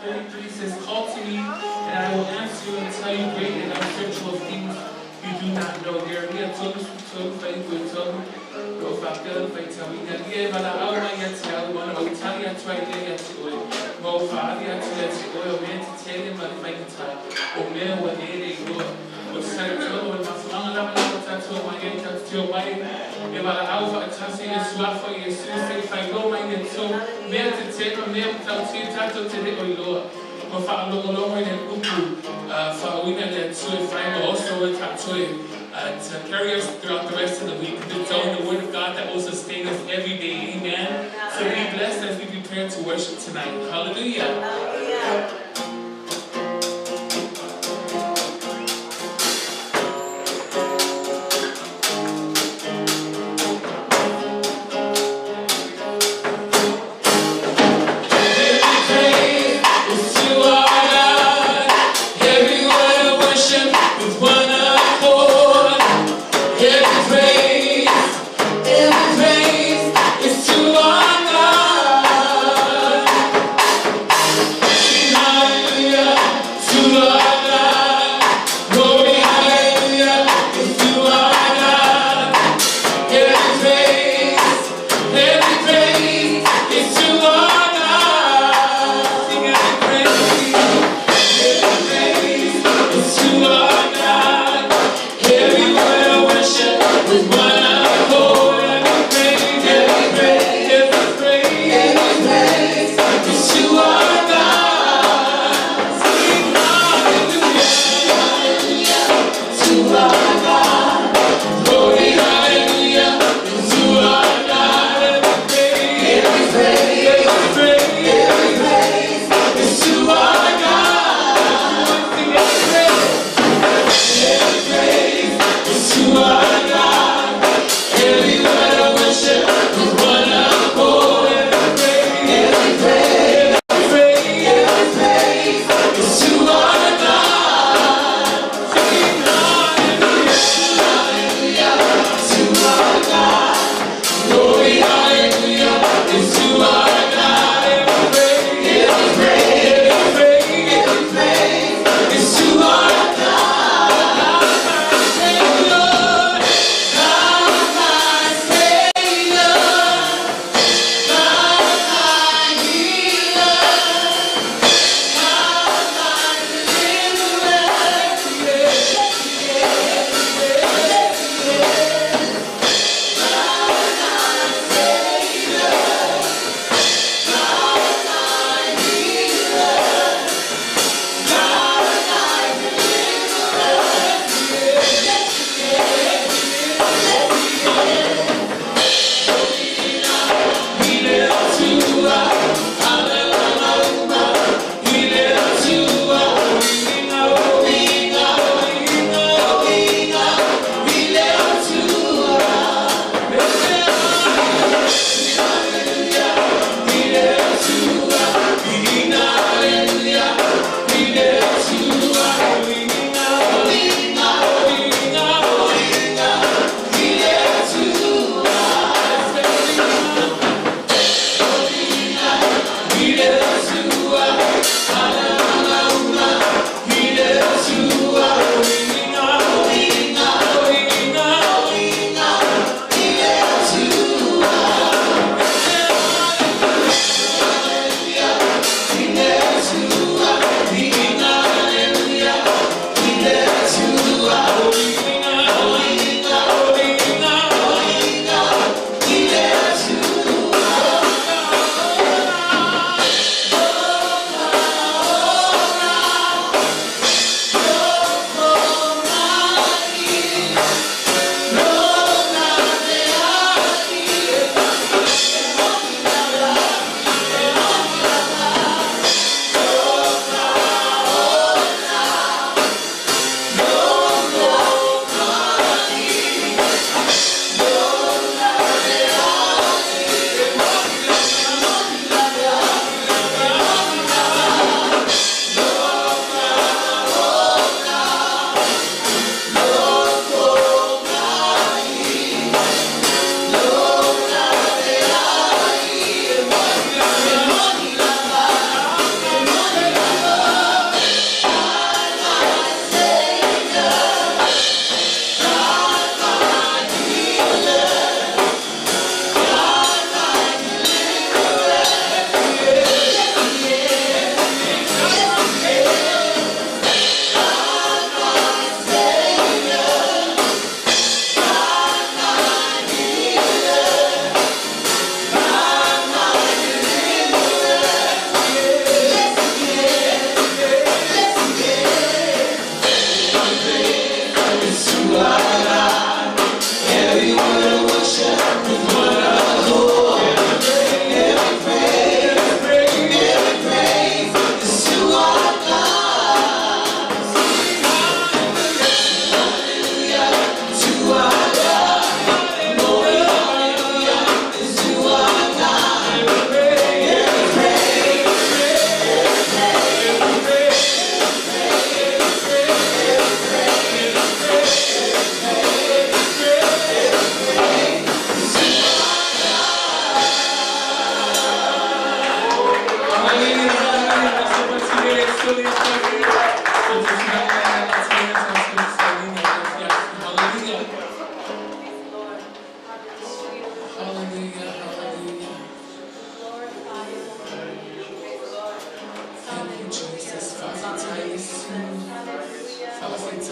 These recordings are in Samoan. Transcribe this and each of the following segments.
33 says, Call to me, and I will answer you and tell you great and unsearchable things you do not know. Jeremia 33, fuaiupu e 3, o lo o faapea lona faitauina, Ia e valaau mai ia te au, ona ou tali atu ai lea ia te oe, ma ou faaali atu ia te oe o mea tetele ma le faigata, o mea ua e le iloa. Ou te talitonu o le mafuaaga lava lea ua tatou omai ai, tatou te omai e valaau faatasi i le Suafa o Iesu se i faailoa mai ia te outou mea tetele ma mea matautia tatou te le o iloa. Ma faalogologo i le upu faauiga a le Atua e fai ma oso ai tatou e to carry us throughout the rest of the week. It's only the word of God that will sustain us every day. Amen. So be blessed as we prepare to worship tonight. Hallelujah. Hallelujah. Every praise is to our God. Everyone worship with one accord. Every praise, every praise is to our God. Sing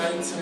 Ole,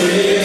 Hallelujah.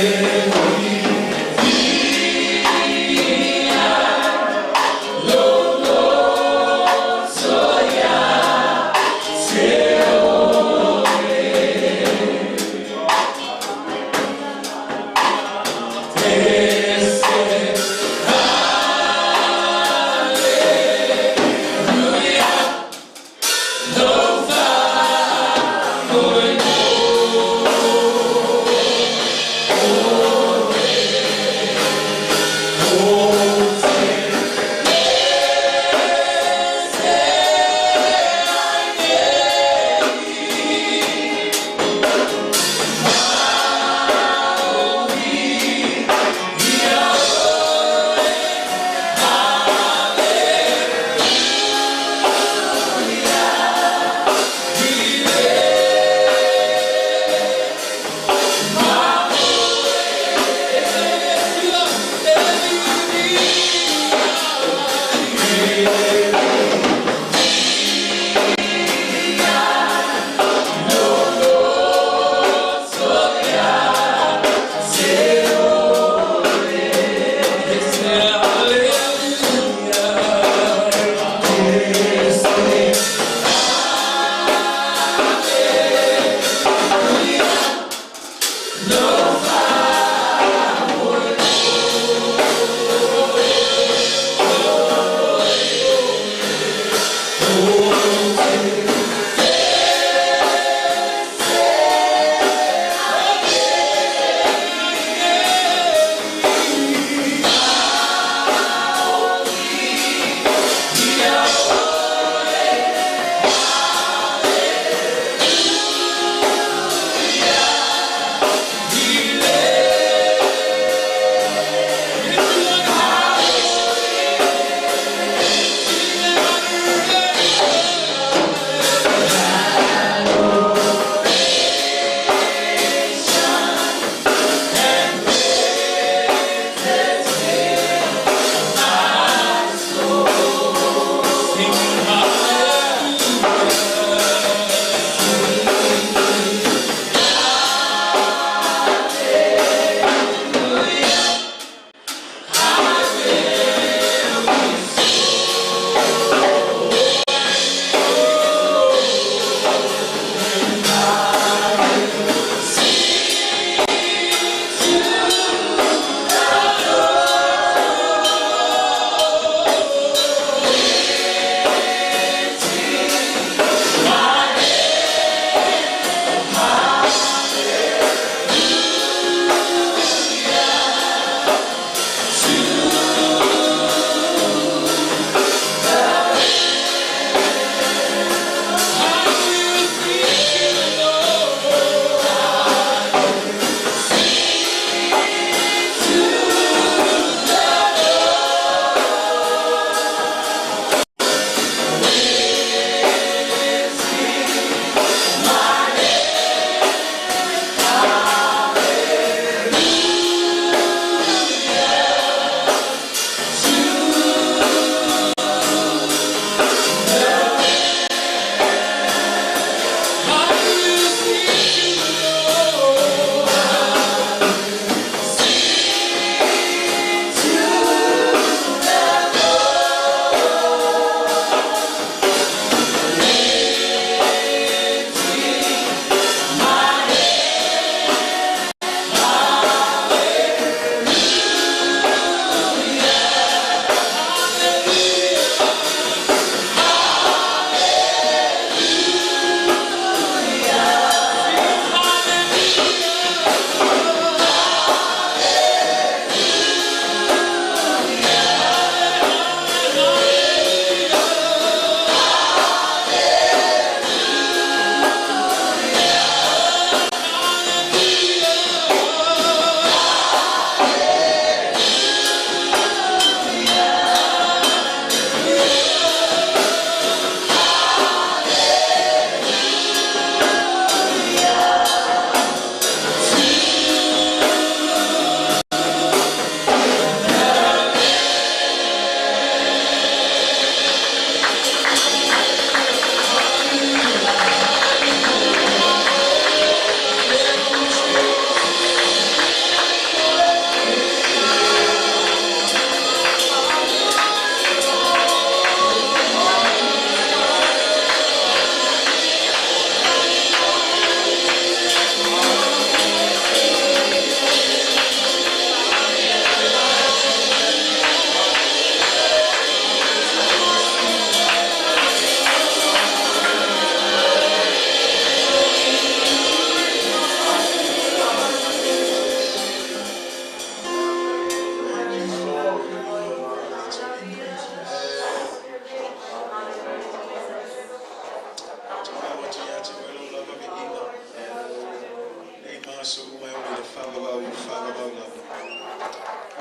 I le faavavau, faavavau lava.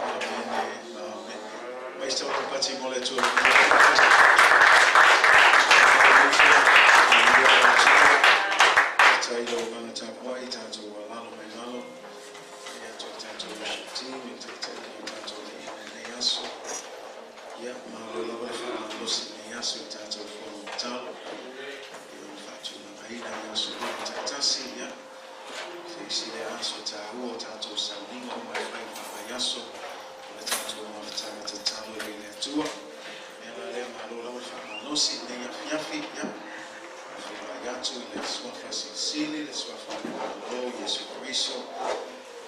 Amene, amene. Mai se pati mo le Atua. Tai lo ngana tapuai tātou ua lalo mai lalo. Ia to tātou worship team, i te tai o tātou le ina nei aso. Ia, malo lava le whaamalosi nei aso i tātou fono talo. Ia o whaatulagaina i aso lua taitasi, ia. Se isi le aso tā ua o tātou sauniga o mai whai whaai aso. O le tātou mafutaga tatalo i le Atua. Mea la lea malo lava le whaamalosi nei afiafi, ia. Feiloai atu i le suafa silisili, le suafa o le Malo, Iesu Keriso,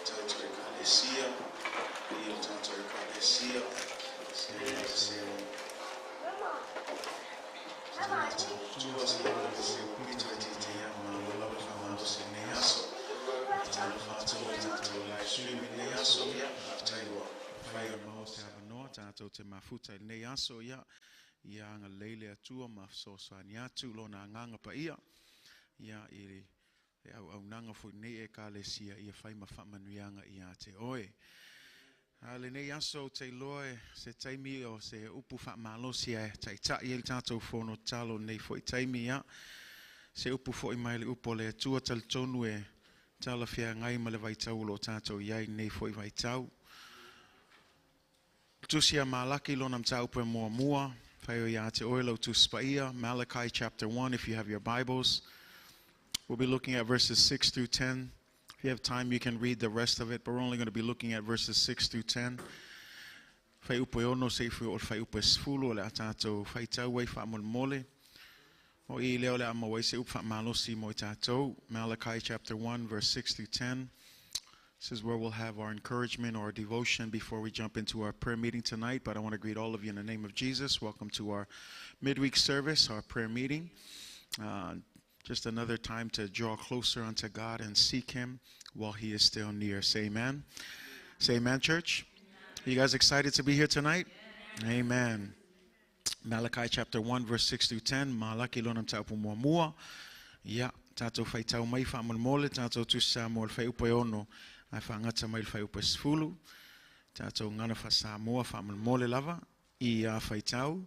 tātou ekalesia, i o tātou ekalesia, se se tua se se pito e te te ia malo lava le whaamalosi nei aso. Talofa atu i tātou live stream i nei aso, ia, faafetai ua whai o maua se avanoa, tātou te mafuta i nei aso, ia, ia agalelei le Atua ma fesoasoani atu lona agaga paia, ia i le auaunaga foi nei ekalesia ia fai ma faamanuiaga ia te oe. A lenei aso ou te iloa e se taimi o se upu faamalosi e taita'i ai le tatou fono tatalo nei foi taimi, ia. Se upu foi mai le upu o le Atua talitonu e talafeagai ma le vaitau o lo o tatou i ai nei foi vaitau. Tusi a Malaki lona mataupu e muamua, fai o ia te oe lau Tusi Paia, Malachi chapter 1, if you have your Bibles. We'll be looking at verses 6 through 10. If you have time, you can read the rest of it, but we're only going to be looking at verses 6 through 10. Fuaiupu e 6 seia oo i le fuaiupu e 10 o le a tātou faitau ai faamolemole. O i lea o le a maua ai se upu faamalosi mo i tātou. Malachi chapter 1, verse 6 through 10. This is where we'll have our encouragement or our devotion before we jump into our prayer meeting tonight. But I want to greet all of you in the name of Jesus. Welcome to our midweek service, our prayer meeting. Just another time to draw closer unto God and seek Him while He is still near. Say amen. Say amen, church. Are you guys excited to be here tonight? Amen. Malachi chapter 1, verse 6 through 10. Malaki lona mataupu muamua. Ia, tātou faitau mai faamolemole, tātou Tusi Samoa i le fuaiupu e 6, ae faagata mai le fuaiupu e 10. Tātou gagana faa-Samoa faamolemole lava i a faitau.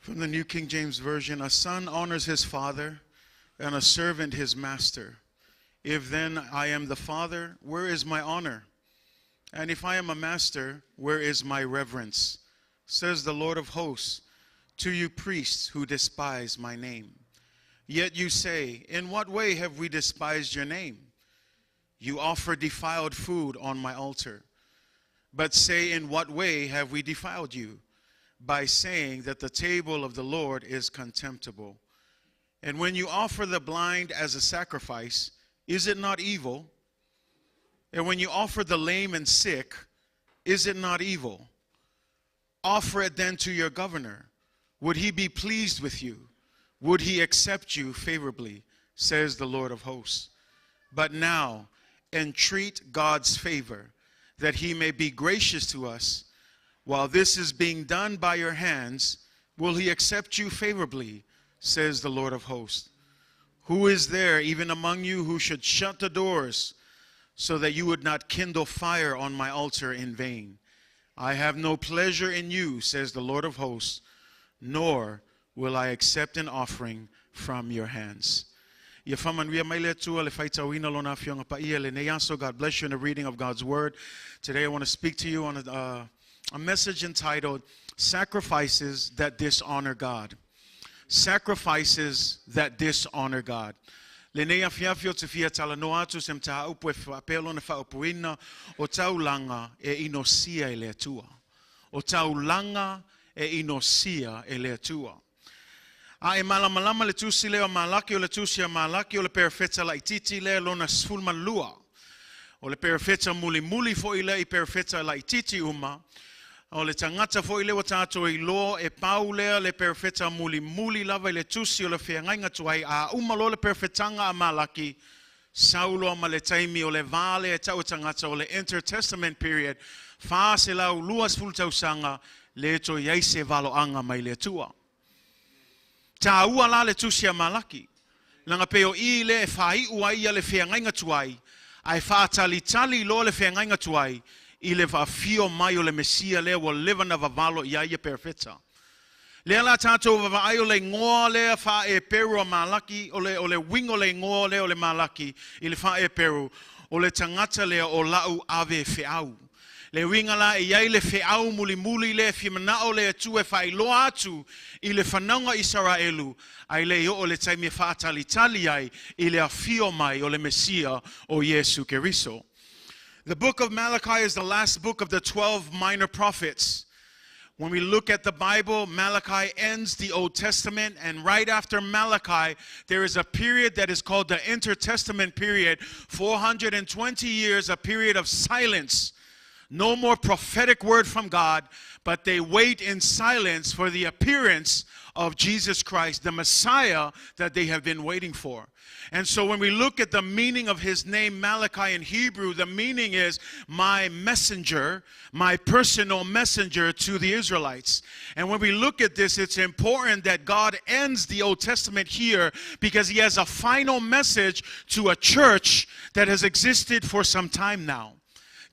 From the New King James Version, a son honors his father, and a servant his master. If then I am the father, where is my honor? And if I am a master, where is my reverence? Says the Lord of hosts to you priests who despise my name. Yet you say, in what way have we despised your name? You offer defiled food on my altar. But say, in what way have we defiled you? By saying that the table of the Lord is contemptible. And when you offer the blind as a sacrifice, is it not evil? And when you offer the lame and sick, is it not evil? Offer it then to your governor. Would he be pleased with you? Would he accept you favorably? Says the Lord of hosts. But now, entreat God's favor, that he may be gracious to us. While this is being done by your hands, will he accept you favorably? Says the Lord of hosts. Who is there even among you who should shut the doors so that you would not kindle fire on my altar in vain? I have no pleasure in you, says the Lord of hosts, nor will I accept an offering from your hands. Ia whamanuia mai le Atua le whaitauina lona afioga paia lenei aso. God bless you in the reading of God's word. Today I want to speak to you on a message entitled, Sacrifices That Dishonor God. Sacrifices That Dishonor God. Lenei afiafi ou te fia talanoa atu se mataupu e faapea lona faaupuina o taulaga e inosia e le Atua. O taulaga e inosia e le Atua. A e malamalama le tusi lea o Malaki, o le tusi a Malaki o le perofeta laititi lea lona 12. O le perofeta mulimuli foʻi lea i perofeta laititi uma. O le tagata foʻi lea ua tatou iloa e pau lea le perofeta mulimuli lava i le tusi o le feagaiga tuai a uma loa le perofetaga a Malaki sau loa ma le taimi o le vā lea e tau e tagata o le intertestament period 420 tausaga le toe i ai se valoaga mai le Atua. Taua la le tusi a Malaki. Leaga pei o i lea e faaiu ai ia le feagaiga tuai, ae faatalitali loa le feagaiga tuai i le faafio mai o le Mesia lea ua leva na vavalo i ai ia perofeta. Lea la tatou vaavaai o le igoa lea faa-Eperu a Malaki, o le, o le uiga o le igoa lea o le Malaki i le faa-Eperu, o le tagata lea o la'u ave feau. Le uiga la e i ai le feau mulimuli lea e fia manao le Atua e faailoa atu i le fanauga Isaraelu, ae le i oo le taimi e faatalitali ai i le afio mai o le Mesia o Iesu Keriso. The book of Malachi is the last book of the 12 minor prophets. When we look at the Bible, Malachi ends the Old Testament, and right after Malachi, there is a period that is called the Intertestament period, 420 years, a period of silence. No more prophetic word from God, but they wait in silence for the appearance of Jesus Christ, the Messiah that they have been waiting for. And so when we look at the meaning of his name, Malachi in Hebrew, the meaning is my messenger, my personal messenger to the Israelites. And when we look at this, it's important that God ends the Old Testament here because he has a final message to a church that has existed for some time now.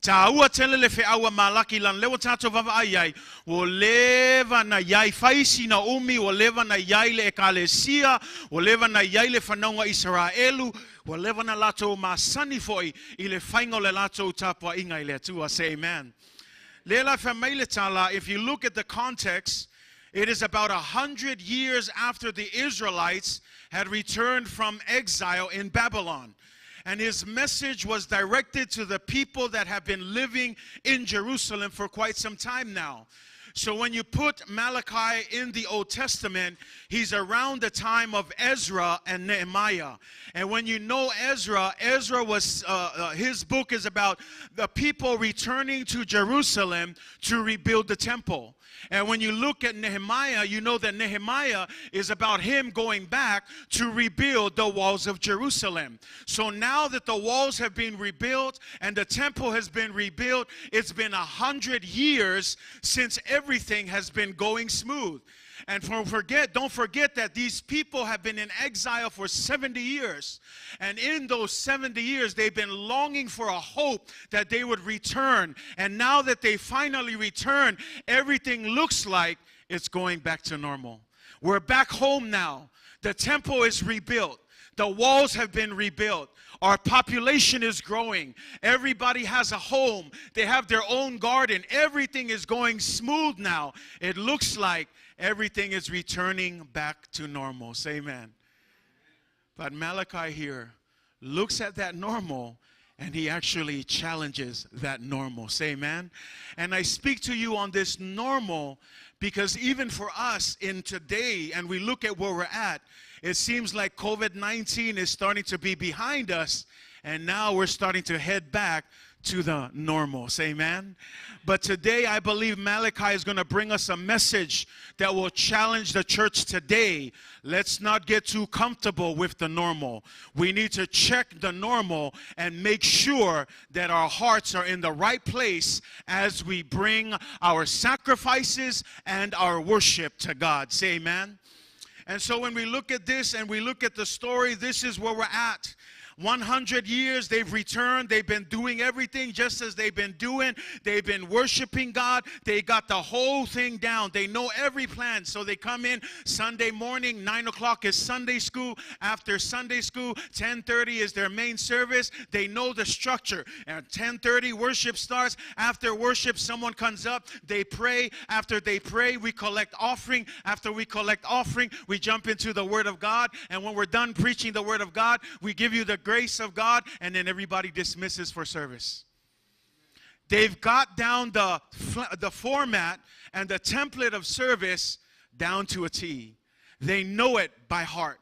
Taua tele le feau a Malaki leaga lea ua tatou vaavaai ai, ua leva na i ai fai sina umi, ua leva na i ai le ekalesia, ua leva na i ai le fanauga Isaraelu, ua leva na latou masani foʻi i le faiga o le latou tapuaiga i le Atua. Say amen. Lea la fai mai le tala, if you look at the context, it is about 100 years after the Israelites had returned from exile in Babylon. And his message was directed to the people that have been living in Jerusalem for quite some time now. So when you put Malachi in the Old Testament, he's around the time of Ezra and Nehemiah. And when you know Ezra, Ezra was, his book is about the people returning to Jerusalem to rebuild the temple. And when you look at Nehemiah, you know that Nehemiah is about him going back to rebuild the walls of Jerusalem. So now that the walls have been rebuilt and the temple has been rebuilt, it's been 100 years since everything has been going smooth. And don't forget that these people have been in exile for 70 years. And in those 70 years, they've been longing for a hope that they would return. And now that they finally return, everything looks like it's going back to normal. We're back home now. The temple is rebuilt. The walls have been rebuilt. Our population is growing. Everybody has a home. They have their own garden. Everything is going smooth now. It looks like everything is returning back to normal. Say amen. But Malachi here looks at that normal And he actually challenges that normal. Say amen. And I speak to you on this normal because even for us in today, and we look at where we're at, it seems like COVID-19 is starting to be behind us, and now we're starting to head back to the normal. Say amen. But today I believe Malachi is going to bring us a message that will challenge the church today. Let's not get too comfortable with the normal. We need to check the normal and make sure that our hearts are in the right place as we bring our sacrifices and our worship to God. Say amen. And so when we look at this and we look at the story, this is where we're at. 100 years they've returned. They've been doing everything just as they've been doing. They've been worshiping God. They got the whole thing down. They know every plan. So they come in Sunday morning, 9 o'clock is Sunday school. After Sunday school, 10:30 is their main service. They know the structure. And 10:30 worship starts. After worship, someone comes up. They pray. After they pray, we collect offering. After we collect offering, we jump into the Word of God. And when we're done preaching the Word of God, we give you the grace of God, and then everybody dismisses for service. They've got down the format and the template of service down to a T. They know it by heart.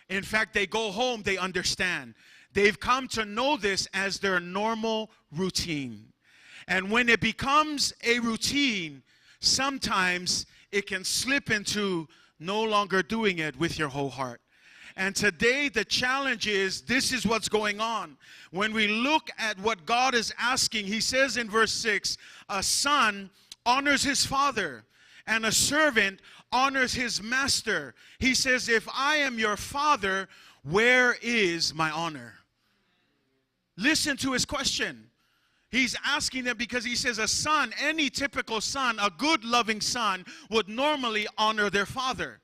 In fact, they go home, they understand. They've come to know this as their normal routine. And when it becomes a routine, sometimes it can slip into no longer doing it with your whole heart. And today the challenge is, this is what's going on. When we look at what God is asking, he says in verse 6, a son honors his father and a servant honors his master. He says, if I am your father, where is my honor? Listen to his question. He's asking them because he says a son, any typical son, a good loving son, would normally honor their father.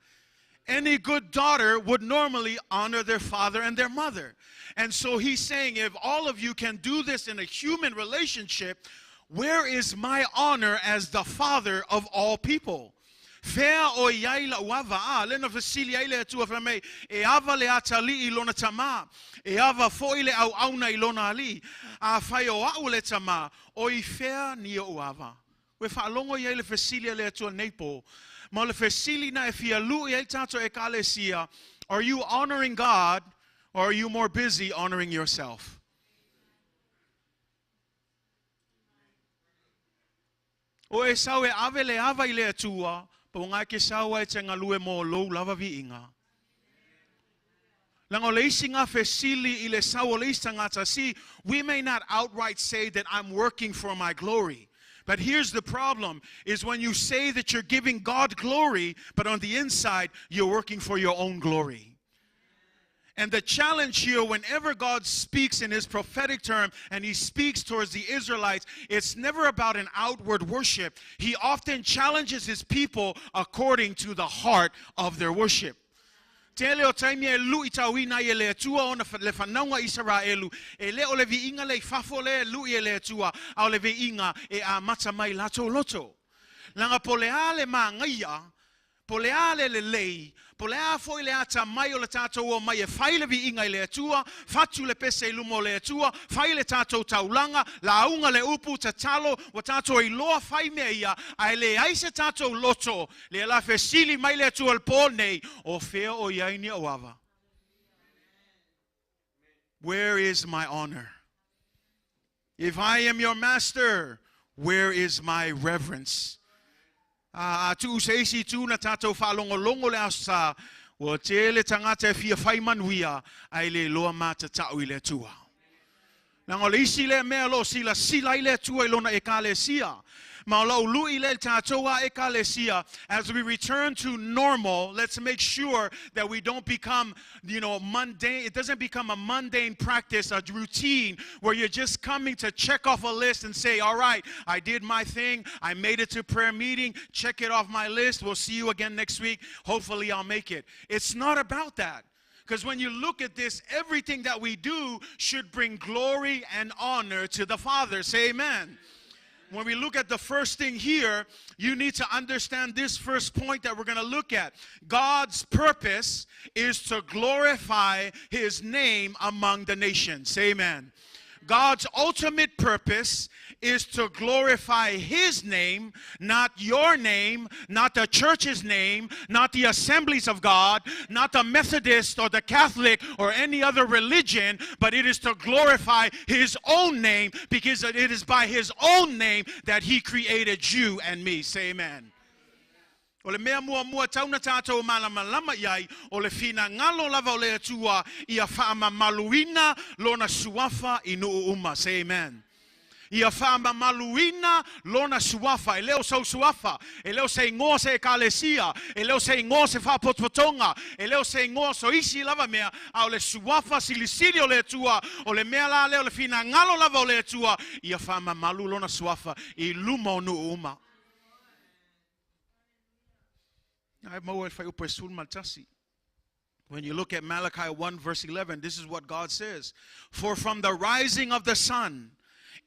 Any good daughter would normally honor their father and their mother. And so he's saying, if all of you can do this in a human relationship, where is my honor as the father of all people? Fea o iai la uava a, lena fesili ai le atua wha mei, e ava le atali i lona tama, e ava foi le au auna i lona ali, a whai o au le tama, o i fea ni o uava. We whaalongo iai le fesili le atua nei po. Ma le fesili na e fia lui ai tātou e kalesia, are you honoring God or are you more busy honoring yourself? O e sau e ave le ava i le atua, pa o ngai ke sau ai te ngalue mō lou lava vi inga. Langa o le isi ngā fesili i le sau o le isi tangata. See, we may not outright say that I'm working for my glory. But here's the problem, is when you say that you're giving God glory, but on the inside, you're working for your own glory. And the challenge here, whenever God speaks in his prophetic term and he speaks towards the Israelites, it's never about an outward worship. He often challenges his people according to the heart of their worship. Te le o taimi e lui tau ina i e le atua ona le whanaunga Israelu. E le o le viinga le fafo le lui e le atua, a o le viinga e a mata mai lato loto. Langa po le ale maa ngaia, po le ale le lei, po le a foi le ata mai o le tātou o mai e whai le viinga i le atua, whatu le pese i lumo le atua, whai le tātou taulanga, launga le upu tatalo, wa tātou i loa whai mea ia, a e le aise tātou loto, le la fesili mai le atua le pō nei, o whea o iaini o ava. Where is my honor? If I am your master, where is my reverence? A tu se isi tu na tātou whaalongolongo le asa, o te le tangata e fia whai manuia, ai le loa mata tau i le atua. Nanga le isi le mea lo sila sila i le atua i lona e kalesia. Ma o lau lui le tātou a e kalesia. As we return to normal, let's make sure that we don't become, you know, mundane. It doesn't become a mundane practice, a routine where you're just coming to check off a list and say, all right, I did my thing. I made it to prayer meeting. Check it off my list. We'll see you again next week. Hopefully I'll make it. It's not about that. Because when you look at this, everything that we do should bring glory and honor to the Father. Say amen. When we look at the first thing here, you need to understand this first point that we're going to look at. God's purpose is to glorify his name among the nations. Say amen. God's ultimate purpose is to glorify His name, not your name, not the church's name, not the assemblies of God, not the Methodist or the Catholic or any other religion, but it is to glorify His own name because it is by His own name that He created you and me. Say amen. O le mea muamua tatau ona tātou malamalama i ai, o le finagalo lava o le Atua ia faamamaluina lona suafa i nuu uma. Say amen. Ia faamamaluina lona suafa, e le o sou suafa, e le o se igoa o se ekalesia, e le o se igoa o se faapotopotoga, e le o se igoa o so isi lava mea, a o le suafa silisili o le Atua, o le mea la lea o le finagalo lava o le Atua, ia faamamalu lona suafa i luma o nuu uma. When you look at Malachi 1 verse 11, this is what God says. For from the rising of the sun,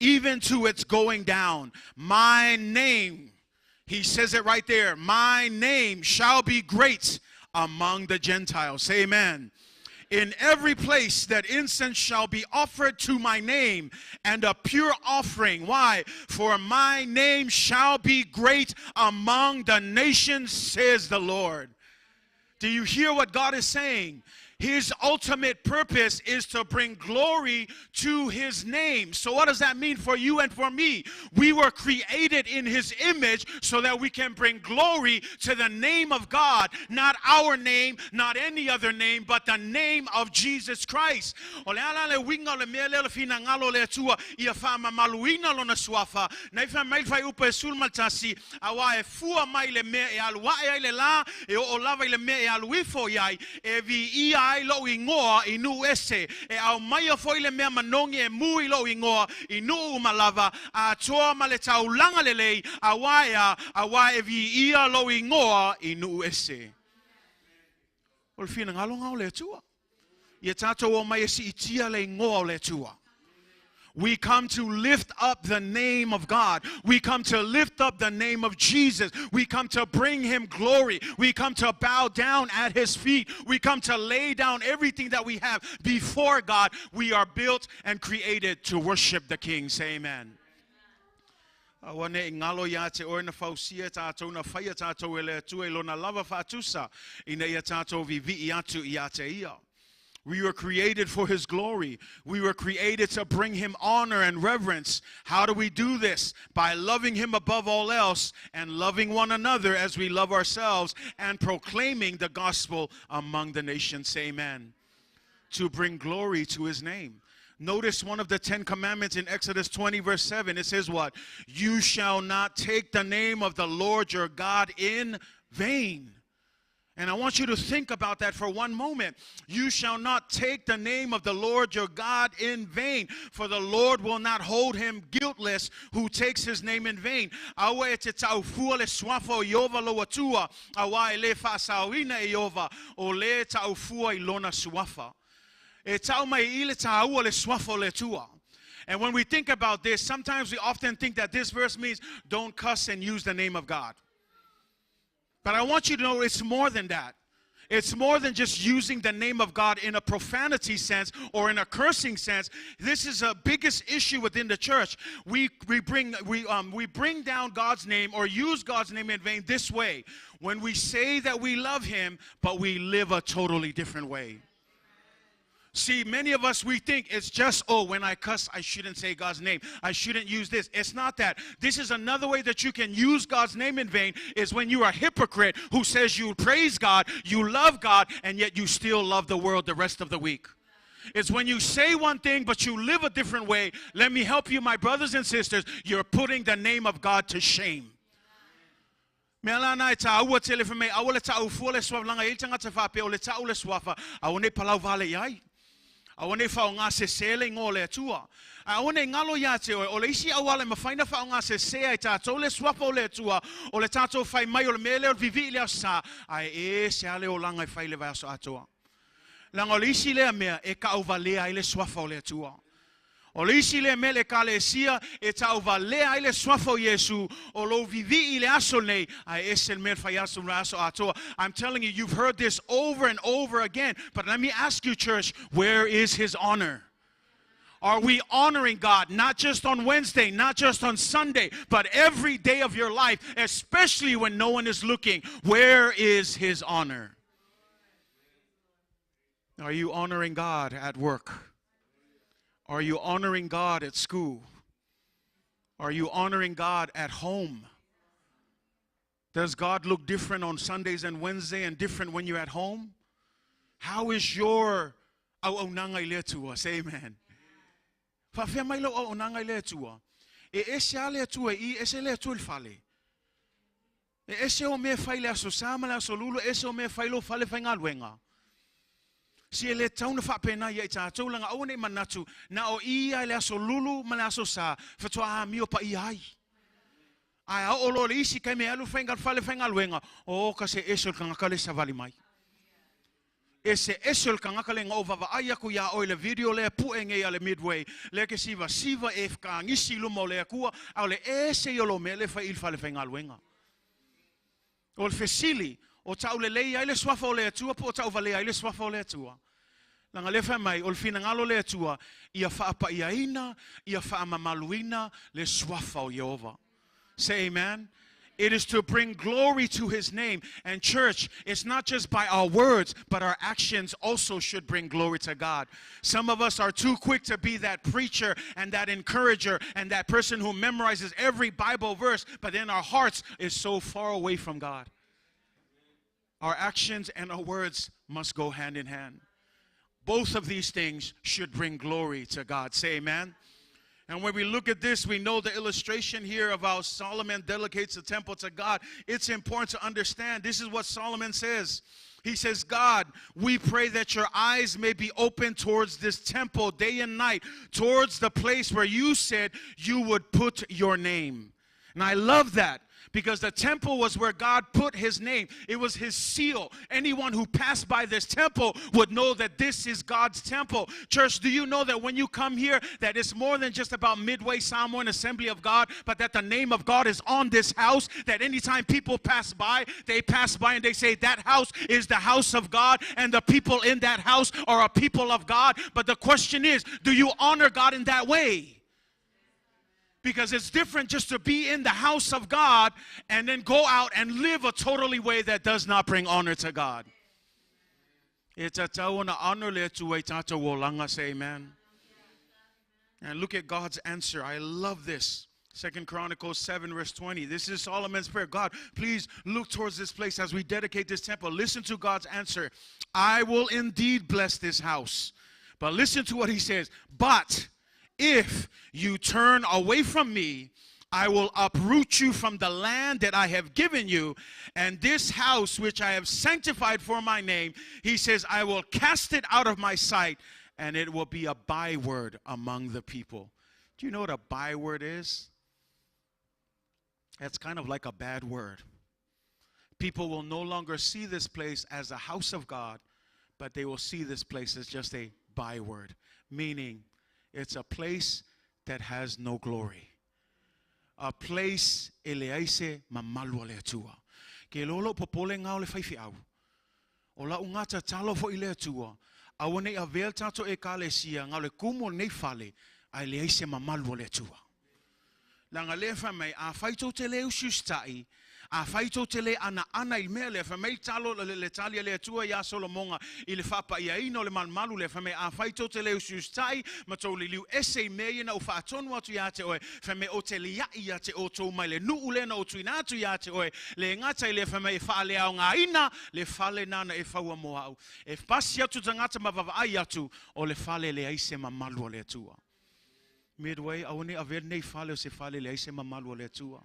even to its going down, my name, he says it right there, my name shall be great among the Gentiles. Say amen. In every place that incense shall be offered to my name, and a pure offering. Why? For my name shall be great among the nations, says the Lord. Do you hear what God is saying? His ultimate purpose is to bring glory to his name. So what does that mean for you and for me? We were created in his image so that we can bring glory to the name of God. Not our name, not any other name, but the name of Jesus Christ. O le a la le uiga o le mea lea o le finagalo o le Atua ia faamamaluina lona suafa. Na i fai mai le fuaiupu e 11, auā e fua mai le mea e alu ae ai le lā, e oo lava i le mea e alu ifo i ai, e viia ai lou igoa i nuu ese, e aumaia foi le mea manogi e mu i lou igoa i nuu uma lava, atoa ma le taulaga lelei, auā e a, auā e viia lou igoa i nuu ese. O le finagalo lena o le Atua. Ia tātou omai e siitia le igoa o le Atua. We come to lift up the name of God. We come to lift up the name of Jesus. We come to bring him glory. We come to bow down at his feet. We come to lay down everything that we have before God. We are built and created to worship the King. Say amen. Aua ne i galo iā te oe na fausia tātou na faia tātou e le Atua i lona lava faatusa ina ia tātou viivii atu iā te ia. We were created for His glory. We were created to bring Him honor and reverence. How do we do this? By loving Him above all else and loving one another as we love ourselves and proclaiming the gospel among the nations. Say amen. To bring glory to His name. Notice one of the 10 Commandments in Exodus 20 verse 7. It says what? You shall not take the name of the Lord your God in vain. And I want you to think about that for one moment. You shall not take the name of the Lord your God in vain, for the Lord will not hold him guiltless who takes his name in vain. Aua e te taufua le suafa o Ieova lou Atua, auā e le faasaoina e Ieova o le taufua i lona suafa. E tau mai i le tāua le suafa o le Atua. And when we think about this, sometimes we often think that this verse means don't cuss and use the name of God. But I want you to know it's more than that. It's more than just using the name of God in a profanity sense or in a cursing sense. This is a biggest issue within the church. We bring down God's name or use God's name in vain this way. When we say that we love Him, but we live a totally different way. See, many of us, we think it's just, oh, when I cuss, I shouldn't say God's name. I shouldn't use this. It's not that. This is another way that you can use God's name in vain is when you are a hypocrite who says you praise God, you love God, and yet you still love the world the rest of the week. It's when you say one thing, but you live a different way. Let me help you, my brothers and sisters. You're putting the name of God to shame. Mea la na e tāua tele fai mai, aua le taufua le suafa, laga e i ai tagata faapea o le ta'u le suafa, aua ne i palau vale i ai. Aua ne i faaaogasesē le igoa o le Atua. Ae aua ne i galo iā te oe, o le isi auala e mafai ona faaaogasesē ai tātou le suafa o le Atua, o le tātou fai mai o le mea lea o le vivii i le Aso Sa, ae ese lava le olaga e fai i le vaiaso atoa. Leaga o le isi lea mea e taʻuvalea ai le suafa o le Atua. O le isi lea mea le Ekalesia e taʻuvalea ai le suafa o Iesu, o lou vivii i le aso lenei, ae ese le mea e fai aso ma aso atoa. I'm telling you, you've heard this over and over again, but let me ask you, church, where is his honor? Are we honoring God, not just on Wednesday, not just on Sunday, but every day of your life, especially when no one is looking? Where is His honor? Are you honoring God at work? Are you honoring God at school? Are you honoring God at home? Does God look different on Sundays and Wednesday and different when you're at home? How is your auaunaga i le Atua? Say amen. Faafefea mai lau auaunaga i le Atua. E ese lava le Atua i i, ese le Atua i le fale. E ese ou mea e fai i le Aso Sa ma le Aso Lulu, ese ou mea e fai i lou fale faigaluega. Si e le tatau ona faapena ia i tatou, leaga aua ne i manatu na o i lava i le Aso Lulu ma le Aso Sa faatoa amio paia ai. Ae a oo loa i le isi taimi e alu i le fale faigaluega, o ka se ese o le tagata le savali mai. Eseese o le tagata le na ou vaavaai atu iā oe i le video lea pue nei a le Midway, lea e te sivasiva e fekagisi i luma o le Atua, a o le ese ia o lou mea lea e fai i le fale faigaluega. O le fesili, o taulelei ai le suafa o le Atua po o tauvalea ai le suafa o le Atua? Leaga lea fai mai, o le finagalo o le Atua, ia faapaiaina, ia faamamaluina le suafa o Ieova. Say amen. It is to bring glory to His name. And church, it's not just by our words, but our actions also should bring glory to God. Some of us are too quick to be that preacher and that encourager and that person who memorizes every Bible verse, but then our hearts is so far away from God. Our actions and our words must go hand in hand. Both of these things should bring glory to God. Say amen. And when we look at this, we know the illustration here of how Solomon dedicates the temple to God. It's important to understand. This is what Solomon says. He says, God, we pray that your eyes may be open towards this temple day and night, towards the place where you said you would put your name. And I love that, because the temple was where God put His name. It was His seal. Anyone who passed by this temple would know that this is God's temple. Church, do you know that when you come here, that it's more than just about Midway Samoan Assembly of God, but that the name of God is on this house, that anytime people pass by, they pass by and they say, that house is the house of God, and the people in that house are a people of God. But the question is, do you honor God in that way? Because it's different just to be in the house of God and then go out and live a totally way that does not bring honor to God. E tatau ona honor le Atua i tatou olaga, say amen. And look at God's answer. I love this. 2 Chronicles 7 verse 20. This is Solomon's prayer. God, please look towards this place as we dedicate this temple. Listen to God's answer. I will indeed bless this house. But listen to what he says. But if you turn away from me, I will uproot you from the land that I have given you, and this house which I have sanctified for my name, he says, I will cast it out of my sight, and it will be a byword among the people. Do you know what a byword is? That's kind of like a bad word. People will no longer see this place as a house of God, but they will see this place as just a byword, meaning it's a place that has no glory. A place e leai se mamalu o le Atua. Ke lolo popole ngā o le whaiwhiau. O lau ngā tatalo fo i le Atua. Aua nei avea tātou ekalesia ngā o le kumu o nei fale, a e leai se mamalu o le Atua. Leaga lea fai mai, afai tou te le usiusitai, afai tou te le anaana i le mea lea, fai mai le talo, le, le tali a le Atua iā Solomoga i le faapaiaina o le malumalu lea, fai mai, afai tou te le usiusitai ma tou liliu ese i mea ia na ou faatonu atu iā te oe, fai mai, ou te liaʻi iā te outou mai le nuu lea na ou tuuina atu iā te oe, le gata i lea, fai mai, e faaleaogaina le fale nāna e faua mo au. E pasi atu tagata ma vaavaai atu, o le fale e leai se mamalu o le Atua. Midway, aua ne i avea lenei fale o se fale e leai se mamalu o le Atua.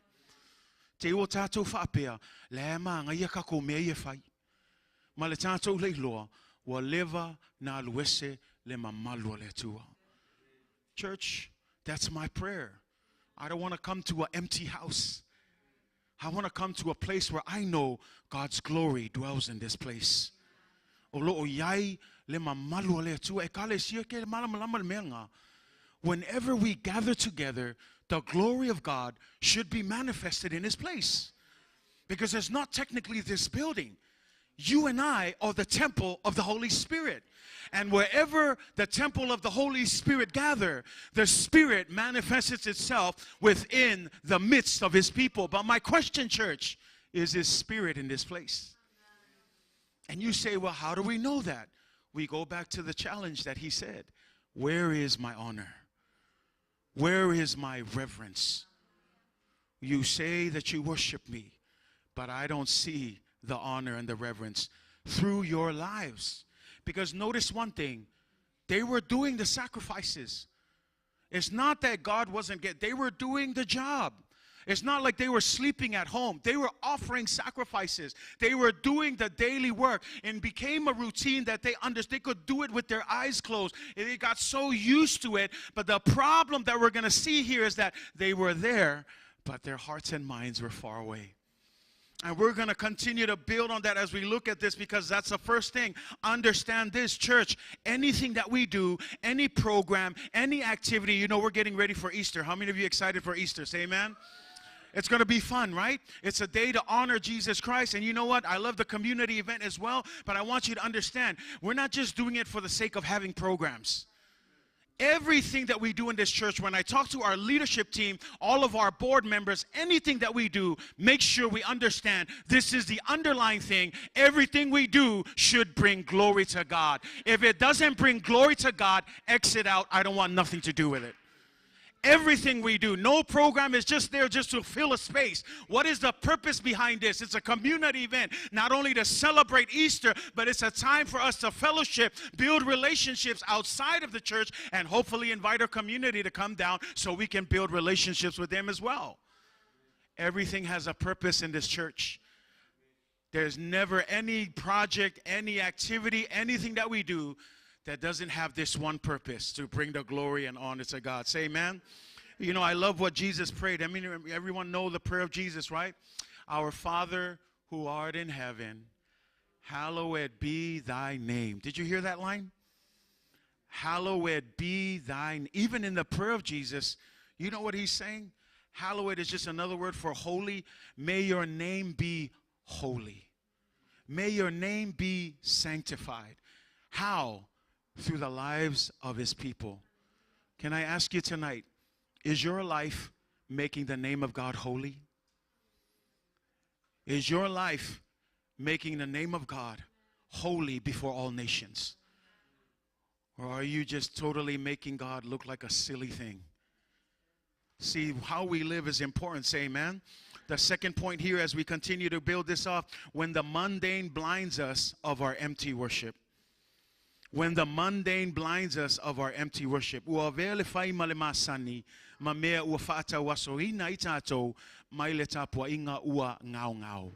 Te i ua tatou faapea, la e magaia takou mea ia e fai. Ma le tatou le iloa, ua leva na alu ese le mamalu o le Atua. Church, that's my prayer. I don't want to come to an empty house. I want to come to a place where I know God's glory dwells in this place. O lo o i ai le mamalu o le Atua. Ekalesia ke malamalama le mea lena. Whenever we gather together, the glory of God should be manifested in His place. Because it's not technically this building. You and I are the temple of the Holy Spirit. And wherever the temple of the Holy Spirit gather, the Spirit manifests itself within the midst of His people. But my question, church, is His Spirit in this place? And you say, well, how do we know that? We go back to the challenge that He said. Where is my honor? Where is my reverence? You say that you worship me, but I don't see the honor and the reverence through your lives. Because notice one thing, they were doing the sacrifices. It's not that God wasn't getting, they were doing the job. It's not like they were sleeping at home. They were offering sacrifices. They were doing the daily work and became a routine that they understood. They could do it with their eyes closed. And they got so used to it. But the problem that we're going to see here is that they were there, but their hearts and minds were far away. And we're going to continue to build on that as we look at this, because that's the first thing. Understand this, church. Anything that we do, any program, any activity, you know, we're getting ready for Easter. How many of you excited for Easter? Say amen. It's going to be fun, right? It's a day to honor Jesus Christ. And you know what? I love the community event as well. But I want you to understand, we're not just doing it for the sake of having programs. Everything that we do in this church, when I talk to our leadership team, all of our board members, anything that we do, make sure we understand this is the underlying thing. Everything we do should bring glory to God. If it doesn't bring glory to God, exit out. I don't want nothing to do with it. Everything we do, no program is just there just to fill a space. What is the purpose behind this? It's a community event, not only to celebrate Easter, but it's a time for us to fellowship, build relationships outside of the church, and hopefully invite our community to come down so we can build relationships with them as well. Everything has a purpose in this church. There's never any project, any activity, anything that we do that doesn't have this one purpose, to bring the glory and honor to God. Say amen. You know, I love what Jesus prayed. I mean, everyone know the prayer of Jesus, right? Our Father who art in heaven, hallowed be thy name. Did you hear that line? Hallowed be thine. Even in the prayer of Jesus, you know what he's saying? Hallowed is just another word for holy. May your name be holy. May your name be sanctified. How? Through the lives of his people. Can I ask you tonight, is your life making the name of God holy? Is your life making the name of God holy before all nations? Or are you just totally making God look like a silly thing? See, how we live is important. Say amen. The second point here, as we continue to build this off, when the mundane blinds us of our empty worship. When the mundane blinds us of our empty worship. Ua vea le whai ma le masani, ma mea ua whaata ua soina i tātou, mai le tāpua inga ua ngau ngau.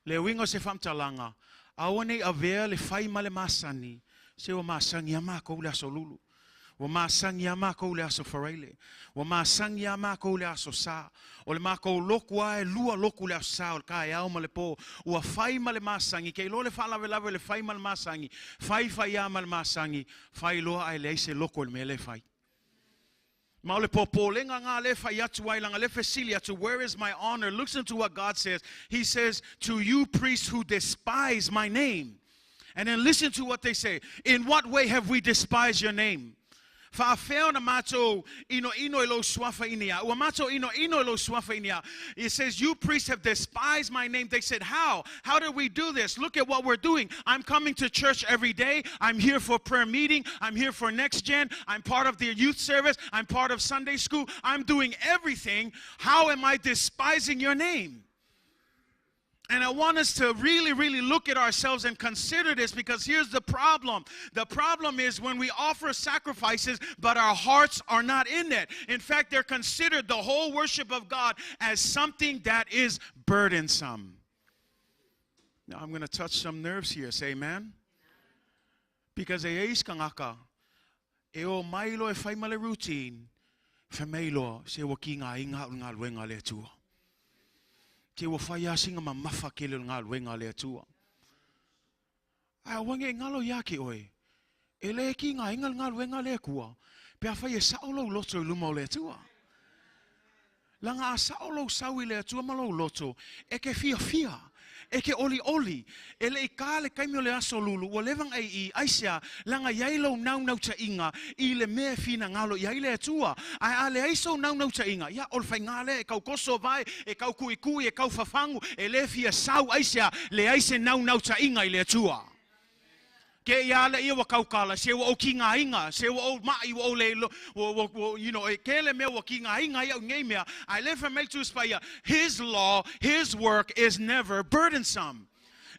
Le winga se whamtalanga, aua nei a vea le whai ma le masani, se ua masangi a mākou le aso lulu. Ua masangi a mākou le aso wharaile. Ua masangi a mākou le aso sā. O le mākou loku ae, lua loku le aso sā, o le kai au ma le pō. Ua whai ma le masangi, kei lo le whaalawelawe le whai ma le masangi, whai whai a ma le masangi, whai loa ai le aise loko le mea le whai. Ma o le pōpōlenga ngā le whai atu ai langa le whesili atu, where is my honor? Looks into what God says. He says, to you priests who despise my name. And then listen to what they say. In what way have we despised your name? Whaafeo na mātou ino ino e lo suafa inia. Ua mātou ino ino e lo suafa inia. It says, you priests have despised my name. They said, how? How did we do this? Look at what we're doing. I'm coming to church every day. I'm here for prayer meeting. I'm here for next gen. I'm part of the youth service. I'm part of Sunday school. I'm doing everything. How am I despising your name? And I want us to really, really look at ourselves and consider this, because here's the problem. The problem is when we offer sacrifices, but our hearts are not in it. In fact, they're considered the whole worship of God as something that is burdensome. Now, I'm going to touch some nerves here. Say amen. Because e eis kangaka, e o mailo e whai male routine, whameilo se waki ngā inga o ngā luenga le atua. Te ua whai asinga ma mawha ke le ngā luenga le atua. Ai, wange ngalo ia ki oe. E le ki ngā inga ngā luenga le kua. Pea whai e saolo loto i luma o le atua. Langa a saolo sau i le atua ma lo loto. E ke fia fia. E ke olioli, e le i ka le kaimi o le aso lulu, ua leva ona e i i, aisea, leaga e i ai lou naunautaiga i le mea e finagalo i ai le Atua. Ae a leai sou naunautaiga, ia, o le faiga lea e kau koso vae, e kau kuikui, e kau fafagu, e le fia sau, aisea, leai se naunautaiga i le Atua. Ke ia ala ia ua kaukala, se ua ou kigaina, se ua ou ma'i, ua ou le ua, ua, ua, you know, e kele mea ua kigaina ai au i nei mea, ae le fai mai le Tusi Paia, His law, His work is never burdensome.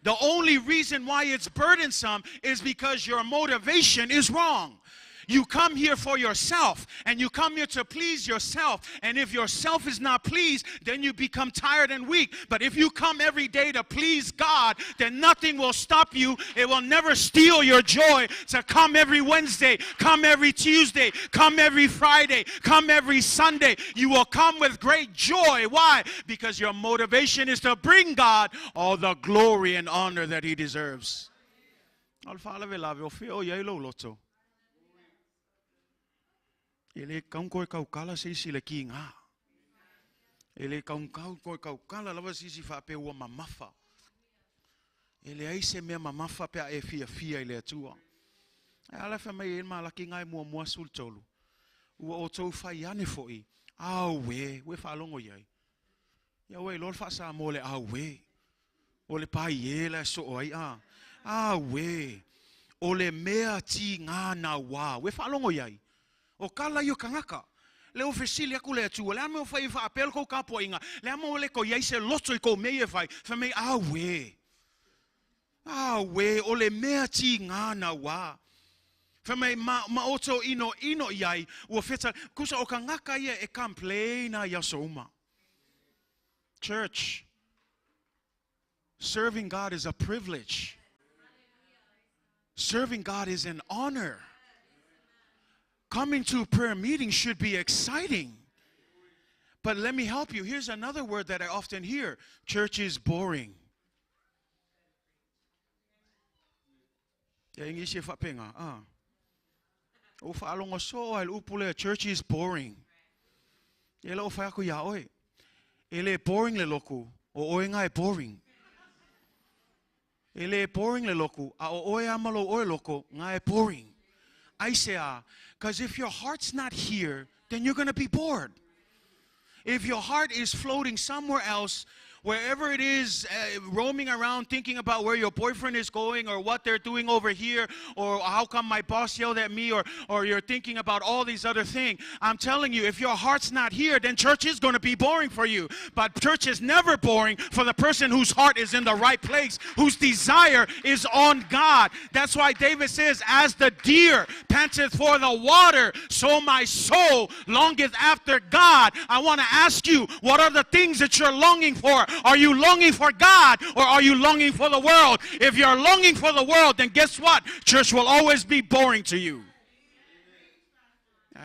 The only reason why it's burdensome is because your motivation is wrong. You come here for yourself, and you come here to please yourself. And if yourself is not pleased, then you become tired and weak. But if you come every day to please God, then nothing will stop you. It will never steal your joy to come every Wednesday, come every Tuesday, come every Friday, come every Sunday. You will come with great joy. Why? Because your motivation is to bring God all the glory and honor that He deserves. O le faalavelave, o fea o i ai lou loto? E le kau koe kaukala se isi le kiga. E le kau kau koe kaukala lava se isi faapea ua mamafa. E leai se mea mamafa pe a e fiafia i le Atua. E ala fai mai e Malaki ngai muamua 13. Ua outou fai ane foi, auē, ua e faalogo i ai. Ia ua iloa le faa-Samoa le auē. O le paie la e soo ai a. Auē! O le mea tigā nauā. Ua e faalogo i ai? O kala ia o kagaka. Le ua fesili aku le Atua, le a mea ua fai ai faapea le kou kapuaiga? Le a mea ua le kou i ai se loto i kou mea ia e fai? Fai mai, Auē! Auē! O le mea tigā nauā. Fai mai, ma, ma outou inoino i ai, ua feta, kusa o kagaka ia e complain a i aso uma. Church, serving God is a privilege. Serving God is an honor. Coming to a prayer meeting should be exciting. But let me help you. Here's another word that I often hear. Church is boring. Ia Igisi e faapena, a. Ua faalogo soo lava i le upu lea, church is boring. Ia lau fai aku iā oe, e le boring le loku, o oe nga e boring. E le boring le loku, a o oe a ma lou oe loko, nga e boring. Aisea, cause if your heart's not here, then you're gonna be bored. If your heart is floating somewhere else, wherever it is, roaming around thinking about where your boyfriend is going or what they're doing over here or how come my boss yelled at me or, or you're thinking about all these other things. I'm telling you, if your heart's not here, then church is going to be boring for you. But church is never boring for the person whose heart is in the right place, whose desire is on God. That's why David says, as the deer panteth for the water, so my soul longeth after God. I want to ask you, what are the things that you're longing for? Are you longing for God or are you longing for the world? If you're longing for the world, then guess what? Church will always be boring to you.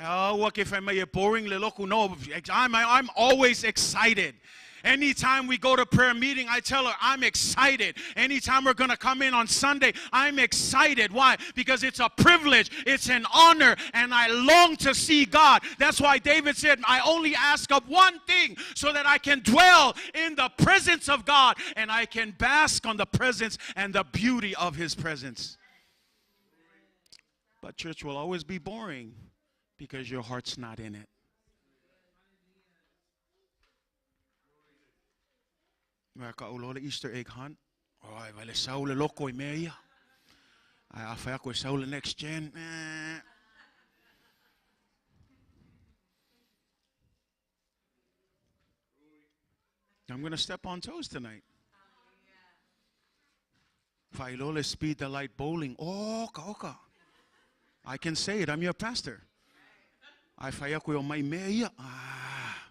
Oh, what if I'm boring le loku? No, I'm always excited. Anytime we go to prayer meeting, I tell her, I'm excited. Anytime we're going to come in on Sunday, I'm excited. Why? Because it's a privilege, it's an honor, and I long to see God. That's why David said, I only ask of one thing, so that I can dwell in the presence of God and I can bask on the presence and the beauty of his presence. But church will always be boring because your heart's not in it. Mea ka ulo le Easter egg hunt. Oi, vai le sau le loko i mea ia. Ai, a whai ako e sau le next gen. Eh. I'm going to step on toes tonight. Failole speed the light bowling. Oh, oka, oka. I can say it. I'm your pastor. Ai whai ako e o mai mea ia. Ah.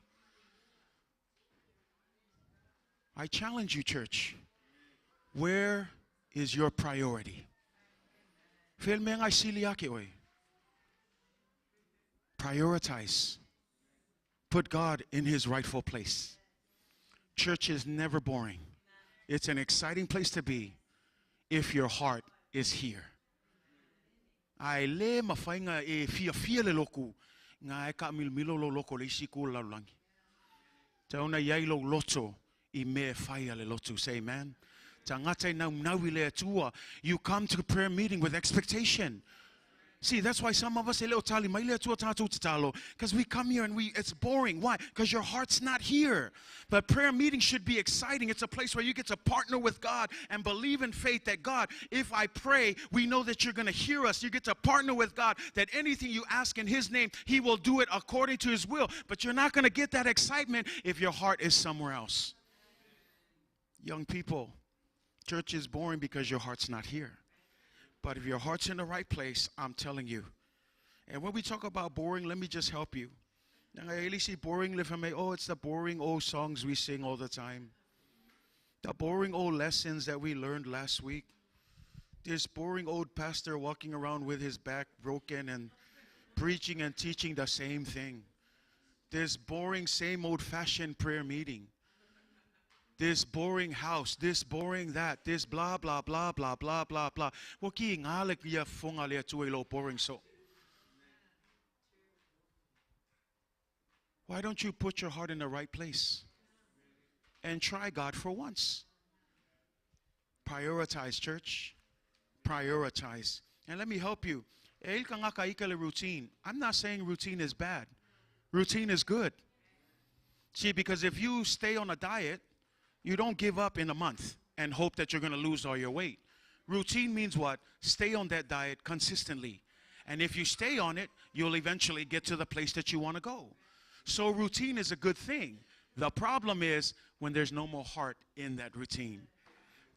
I challenge you, church. Where is your priority? Fel mea ngai sili ake oe. Prioritize. Put God in his rightful place. Church is never boring. It's an exciting place to be if your heart is here. Ae le mawhai e fiafia le loku, ngā e ka milomilo lo loko le isi ku lalologi. Te ona i ai lou loto i mea e fai a le lotu. Say amen. Tagata e naunau i le Atua. You come to prayer meeting with expectation. See, that's why some of us e le o tali mai le Atua tātou tatalo, because we come here and we it's boring. Why? Because your heart's not here. But prayer meeting should be exciting. It's a place where you get to partner with God and believe in faith that God, if I pray, we know that you're going to hear us. You get to partner with God that anything you ask in His name, He will do it according to His will. But you're not going to get that excitement if your heart is somewhere else. Young people, church is boring because your heart's not here. But if your heart's in the right place, I'm telling you. And when we talk about boring, let me just help you. Boring, oh, it's the boring old songs we sing all the time. The boring old lessons that we learned last week. This boring old pastor walking around with his back broken and preaching and teaching the same thing. This boring, same old-fashioned prayer meeting. This boring house, this boring that, this blah, blah, blah, blah, blah, blah, blah. Wa ki ngā le kia whonga le atua i lo boring so. Why don't you put your heart in the right place and try God for once? Prioritize, church. Prioritize. And let me help you. Routine. I'm not saying routine is bad. Routine is good. See, because if you stay on a diet, you don't give up in a month and hope that you're going to lose all your weight. Routine means what? Stay on that diet consistently. And if you stay on it, you'll eventually get to the place that you want to go. So routine is a good thing. The problem is when there's no more heart in that routine.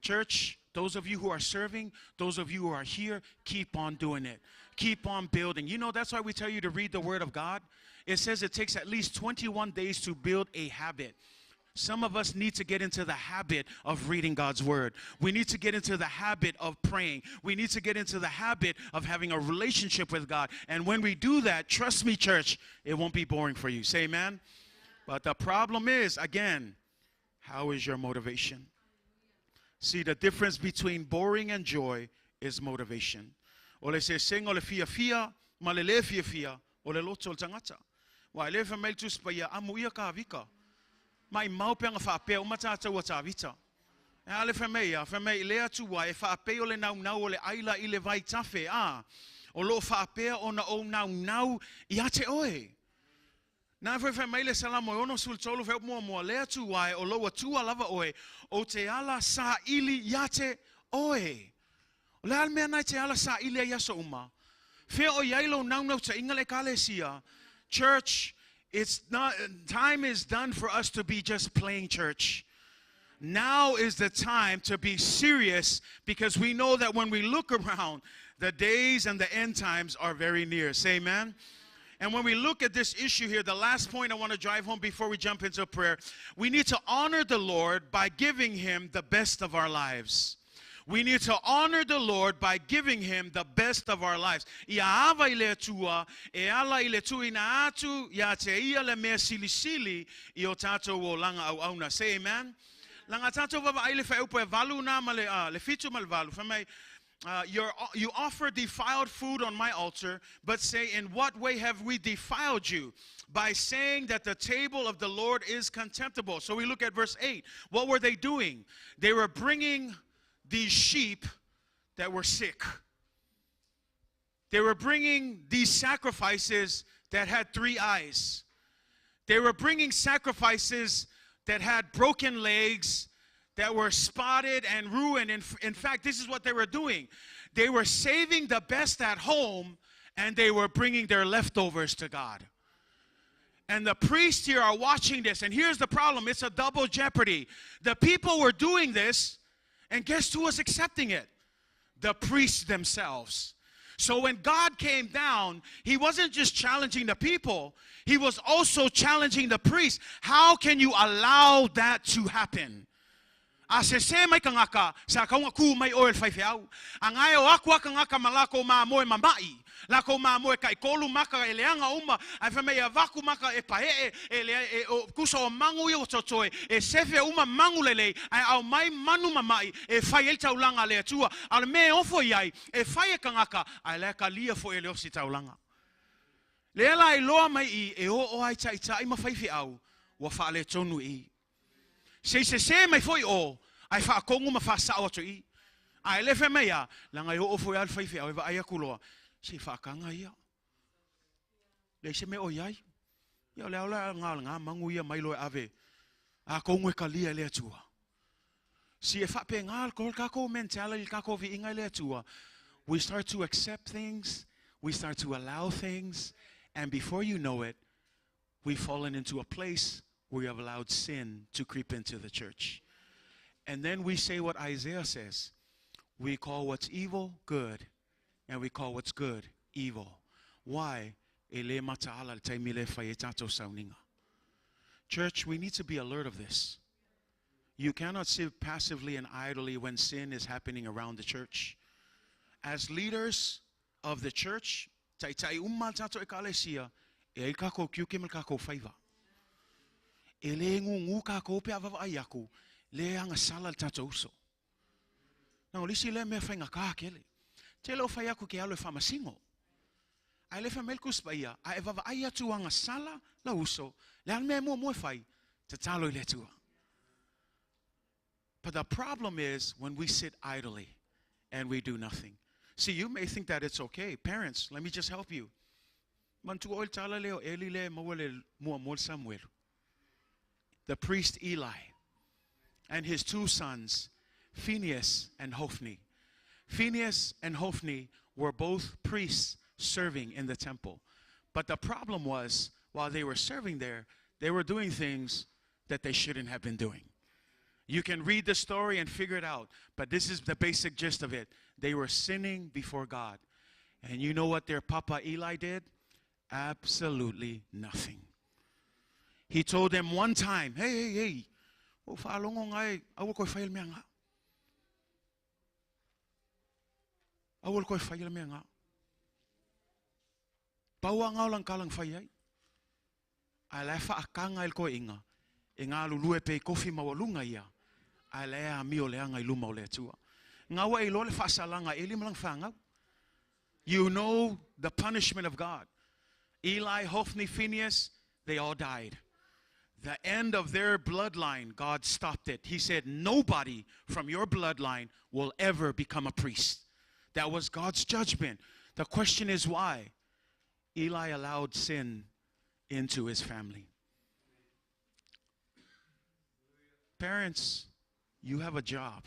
Church, those of you who are serving, those of you who are here, keep on doing it. Keep on building. You know, that's why we tell you to read the Word of God. It says it takes at least 21 days to build a habit. Some of us need to get into the habit of reading God's Word. We need to get into the habit of praying. We need to get into the habit of having a relationship with God. And when we do that, trust me, church, it won't be boring for you. Say amen. But the problem is, again, how is your motivation? See, the difference between boring and joy is motivation. O le se senga o le fia fia, ma le le fia fia, o le loto o le tangata. Wa le fa mel tus pa ia amu ia ka vika. Mai mau peanga whaapea o matātou a tāvita. E ale whamei a, whamei le atua e whaapea o le nau nau o le aila i le vai tafe, a. O lo whaapea o na o nau nau i ate oe. Nā whai whamei le salamo e ono sul tolu whai mua mua le atua e o lo atua lava oe o te ala sa ili i ate oe. O le almea nai te ala sa ili a iaso uma. Whea o iailo nau nau ta inga le kalesia. Church, it's not, time is done for us to be just playing church. Now is the time to be serious, because we know that when we look around, the days and the end times are very near. Say amen. And when we look at this issue here, the last point I want to drive home before we jump into prayer, we need to honor the Lord by giving Him the best of our lives. We need to honor the Lord by giving Him the best of our lives. Ia ava i le atua, e ala i le tuina atu, ia te ia le mea silisili, i o tātou o langa au auna. Say amen. Langa tātou vava ai le whaeupo e valu nā ma le fitu ma le valu. Wha mai, you offer defiled food on my altar, but say, in what way have we defiled you? By saying that the table of the Lord is contemptible. So we look at verse 8. What were they doing? They were bringing these sheep that were sick. They were bringing these sacrifices that had 3 eyes. They were bringing sacrifices that had broken legs, that were spotted and ruined. In fact, this is what they were doing. They were saving the best at home, and they were bringing their leftovers to God. And the priests here are watching this, and here's the problem. It's a double jeopardy. The people were doing this, and guess who was accepting it? The priests themselves. So when God came down, He wasn't just challenging the people. He was also challenging the priests. How can you allow that to happen? A se se mai ka ngaka, sa kaunga ku mai oe le whaiwheau. A ngai o aku aka ngaka ma lako mā moe mamai. Lako mā moe kai kolu maka e leanga uma. Ai whamei a vaku maka e paee, e lea, e o kusa o mangu i o totoe. E sefe uma mangu lelei, ai au mai manu mamai, e whai el taulanga le atua. A le me ofo iai, e whai e ka ngaka, ai lea ka lia fo e le osi taulanga. Le ala i loa mai i, e o o ai tai tai ma whaiwheau, ua whaale tonu i. Se se se mai foi o, Ae faatonu ma faasao atu i i. Ae le fai mai a, leaga e oo foi lava le faifeau e vaai atu loa, se faataga ia. Leai se mea o i ai. Ia o le a la lena manu ia mai loa e ave, atonu e talia e le Atua. See, e faapena le tatou mentality, le tatou viiga i le Atua. We start to accept things, we start to allow things, and before you know it, we've fallen into a place where we have allowed sin to creep into the church. And then we say what Isaiah says. We call what's evil good, and we call what's good evil. Why? E le mataala le taimi le fai e tātou sauniga. Church, we need to be alert of this. You cannot sit passively and idly when sin is happening around the church. As leaders of the church, taitai uma tātou ekalesia, e ai kākou tiute ma kākou faiva. E le gugu kākou pe a vaavaai aku, le agasala le tātou uso. Na o le isi lea mea faigata tele. Tele o fai aku ke alo e faamasino. Ae le fai mai le Tusi Paia, a e vaavaai atu agasala lau uso, le a le mea e muamua e fai, tatalo i le Atua. But the problem is when we sit idly and we do nothing. See, you may think that it's okay. Parents, let me just help you. Manatua oe le tala lea o Eli lea e maua le muamua le Samuelu. The priest Eli and his two sons, Phineas and Hophni. Phineas and Hophni were both priests serving in the temple. But the problem was, while they were serving there, they were doing things that they shouldn't have been doing. You can read the story and figure it out, but this is the basic gist of it. They were sinning before God. And you know what their papa Eli did? Absolutely nothing. He told them one time, hey, hey, hey, o faalogo ngai, aua koe fai le mea ngā. Aua koe fai le mea ngā. Pau a ngā o lang kalang fai ai. Ae la e faakaga i le toeaiina, e galulue pea i tofi maualuga ia, ae la e amio leaga i luma o le Atua. Gau e iloa le faasalaga a Eli ma lana fanau. You know the punishment of God. Eli, Hophni, Phineas, they all died. The end of their bloodline, God stopped it. He said, nobody from your bloodline will ever become a priest. That was God's judgment. The question is why? Eli allowed sin into his family. Parents, you have a job.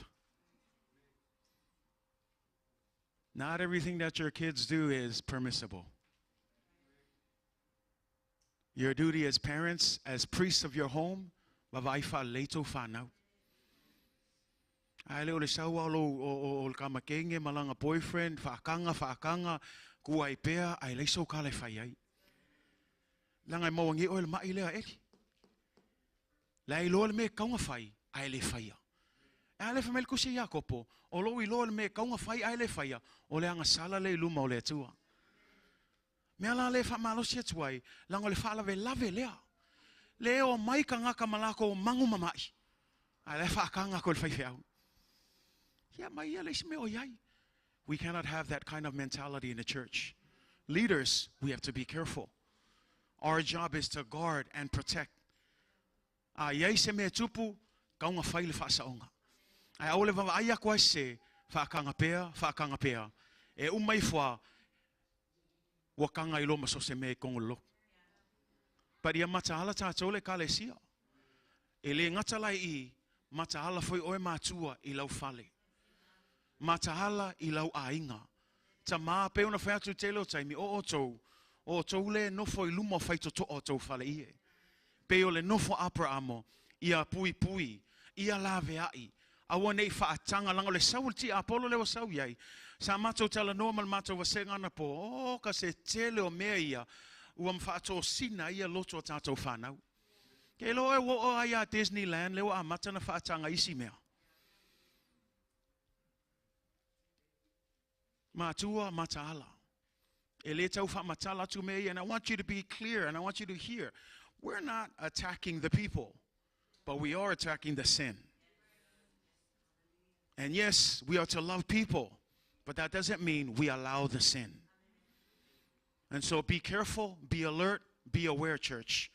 Not everything that your kids do is permissible. Your duty as parents, as priests of your home, vaavaai faalelei tou fanau. Ae le o le sau lava o le kamakenge ma lana boyfriend, faakaga, faakaga, ku ai pea, ae leai sou kala e fai ai. Leaga e maua nei oe le mai lea Eli. La e iloa le mea e tatau ona fai, ae le faia. E a le fai mai le Tusi a Iakopo, o lou iloa le mea e tatau ona fai ae le faia, o le agasala lea i luma o le Atua. Mea la lea e faamalosi atu ai, leaga o le faalavelave lea. Le omai tagata ma lakou magu mama'i, ae la e faataga atu e le faifeau. Ia mai ia le isi mea o i ai. We cannot have that kind of mentality in the church. Leaders, we have to be careful. Our job is to guard and protect. A i ai se mea e tupu, tatau ona fai le faasaoga. Ae aua le vaavaai atu ai se faataga pea, faataga pea. E uma ifo lava, ua taga ai loa ma so o se mea i totonu o le lotu. But ia mataala tātou le Ekalesia. E le gata la i i, mataala foi oe matua i lau fale. Mataala i lau aiga. Tamā, pei ona fai atu i tele o taimi, o outou, o outou le nofo i luma o faitotoa o tou fale ie. Pei o le nofo a Aperamo, ia puipui, ia laveai, aua ne i faataga, leaga o le sau o le tiapolo lea ua sau i ai, sa matou talanoa ma le matou vasega anapo, o ka se tele o mea ia ua faatosina ai ia loto o tātou fanau. Ke iloa oe ua oo ai ia Disneyland lea ua amata ona faataga isi mea. Matua, mataala. E le tau faamatala atu mea ia, and I want you to be clear and I want you to hear. We're not attacking the people, but we are attacking the sin. And yes, we are to love people, but that doesn't mean we allow the sin. And so be careful, be alert, be aware, church.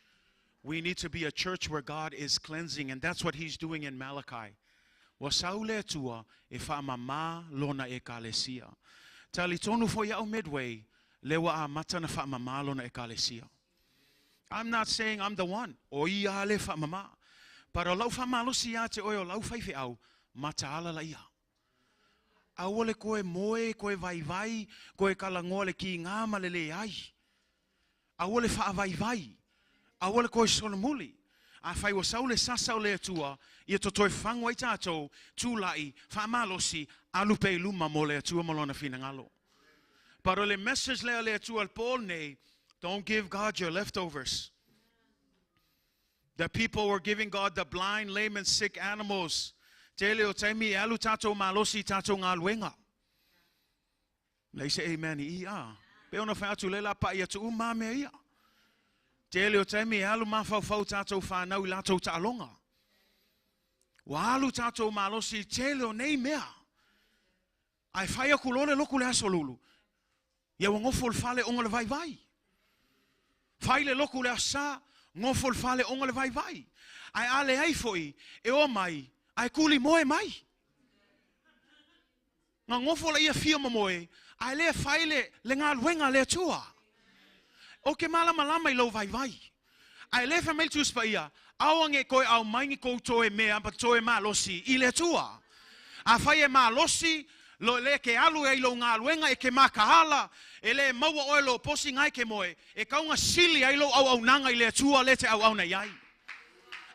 We need to be a church where God is cleansing, and that's what he's doing in Malachi. Ua sau le Atua e faamamā Lona Ekalesia. Talitonu foi au Midway, lea ua amata ona faamamā Lona Ekalesia. I'm not saying I'm the one, o Ia lea e faamamā. But o lau faamalosi ia te oe o lau faifeau, mataala laia. Aua le koe moe, koe vaivai, koe kalagoa le kīgā ma le leai. Aua le faavaivai, aua le koe solomuli. Afai ua sau le sasa o le Atua, ia totoe fagu ai tatou, tulai, faamalosi, alu pea i luma mo le Atua ma Lona finagalo. But o le message lea a le Atua i le po lenei, don't give God your leftovers. The people were giving God the blind, lame and sick animals. Tele o taimi e alu tatou malosi i tatou galuega. Leai se amen i i a. Pei ona fai atu le la paʻi atu uma a mea ia. Tele o taimi e alu mafaufau tatou whanau i latou taaloga. Ua alu tatou malosi i tele o nei mea. Ae fai aku loa le loku le aso lulu, ia ua gofo le fale ona le vaivai. Fai le loku le aso sa, gofo le fale ona le vaivai. Ae a leai foi, e o mai, ae kuli moe mai. Ga gofo laia fia momoe, ae le fai le, le galuega a le Atua. Ou te malamalama i lou vaivai. Ae le fai mai le Tusi Paia, Aua ne i toe aumai ni kou toe mea ma toe malosi i le Atua. Afai e malosi, lo le ke alu ai lou galuega e ke makaala, e le maua oe lou posi gae ke moe, e kauga sili ai lou auaunaga i le Atua le te auauna i ai.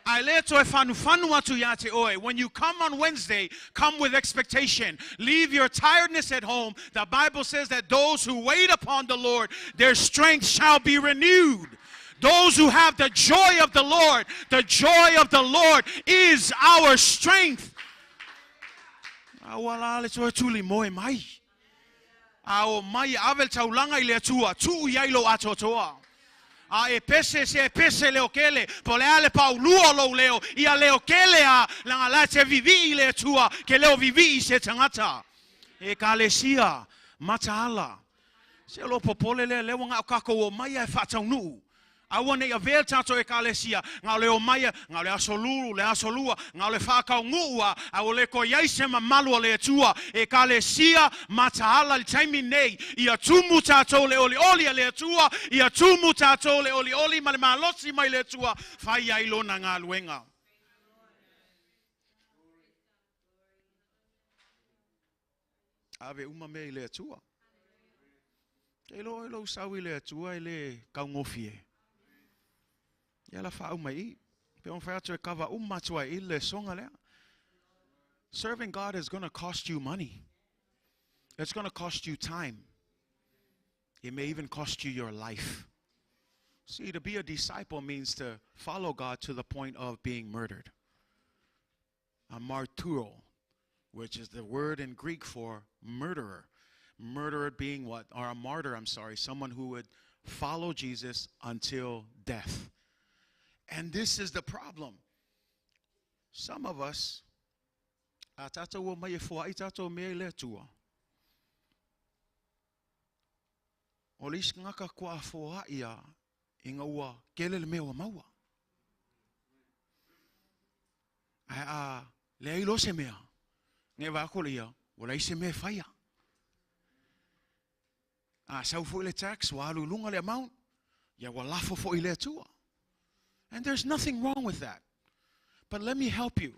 Ae le toe fanufanu atu iā te oe, when you come on Wednesday, come with expectation. Leave your tiredness at home. The Bible says that those who wait upon the Lord, their strength shall be renewed. Those who have the joy of the Lord, the joy of the Lord is our strength. A ua la le toe tuli moe mai. A o mai e ave le taulaga i le Atua, tuu i ai lou atoatoa. A e pese se e pese leo kele, po o le a le paulua o lou leo, ia leo kele a, leaga la e te vivii i le Atua, ke leo vivii i se tagata. Ekalesia, mataala. Se o lou popole lea, lea ua gao kakou o mai a e faataunuu. Aua ne i avea le tatou Ekalesia, na o le omai, na o le aso lulu, le aso lua, na o le faataunuu a, a ua le toe i ai se mamalu o le Atua. Ekalesia, mataala i le taimi nei, ia tumu tatou le olioli a le Atua, ia tumu tatou le olioli ma le malosi mai le Atua, fai ai Lona galuega. Ave uma mea i le Atua. Te iloa oe lou sau i le Atua e le kaugofie. Ia la faauma i i. Pe ona fai atu e kava uma atu ai i le soga lea. Serving God is going to cost you money. It's going to cost you time. It may even cost you your life. See, to be a disciple means to follow God to the point of being murdered. A marturo, which is the word in Greek for murderer. Murderer being what? Or a martyr, I'm sorry, someone who would follow Jesus until death. And this is the problem. Some of us, a tātou o mai e foai tātou mea i le Atua. O le isi ngaka kua foai a ina ua kele le mea ua maua. Ae a leai loa se mea, nge vaai atu le ia, ua leai se mea e faia. A sau foi le tax, ua alu i luga le amount, ia ua lafo foi i le Atua. And there's nothing wrong with that. But let me help you.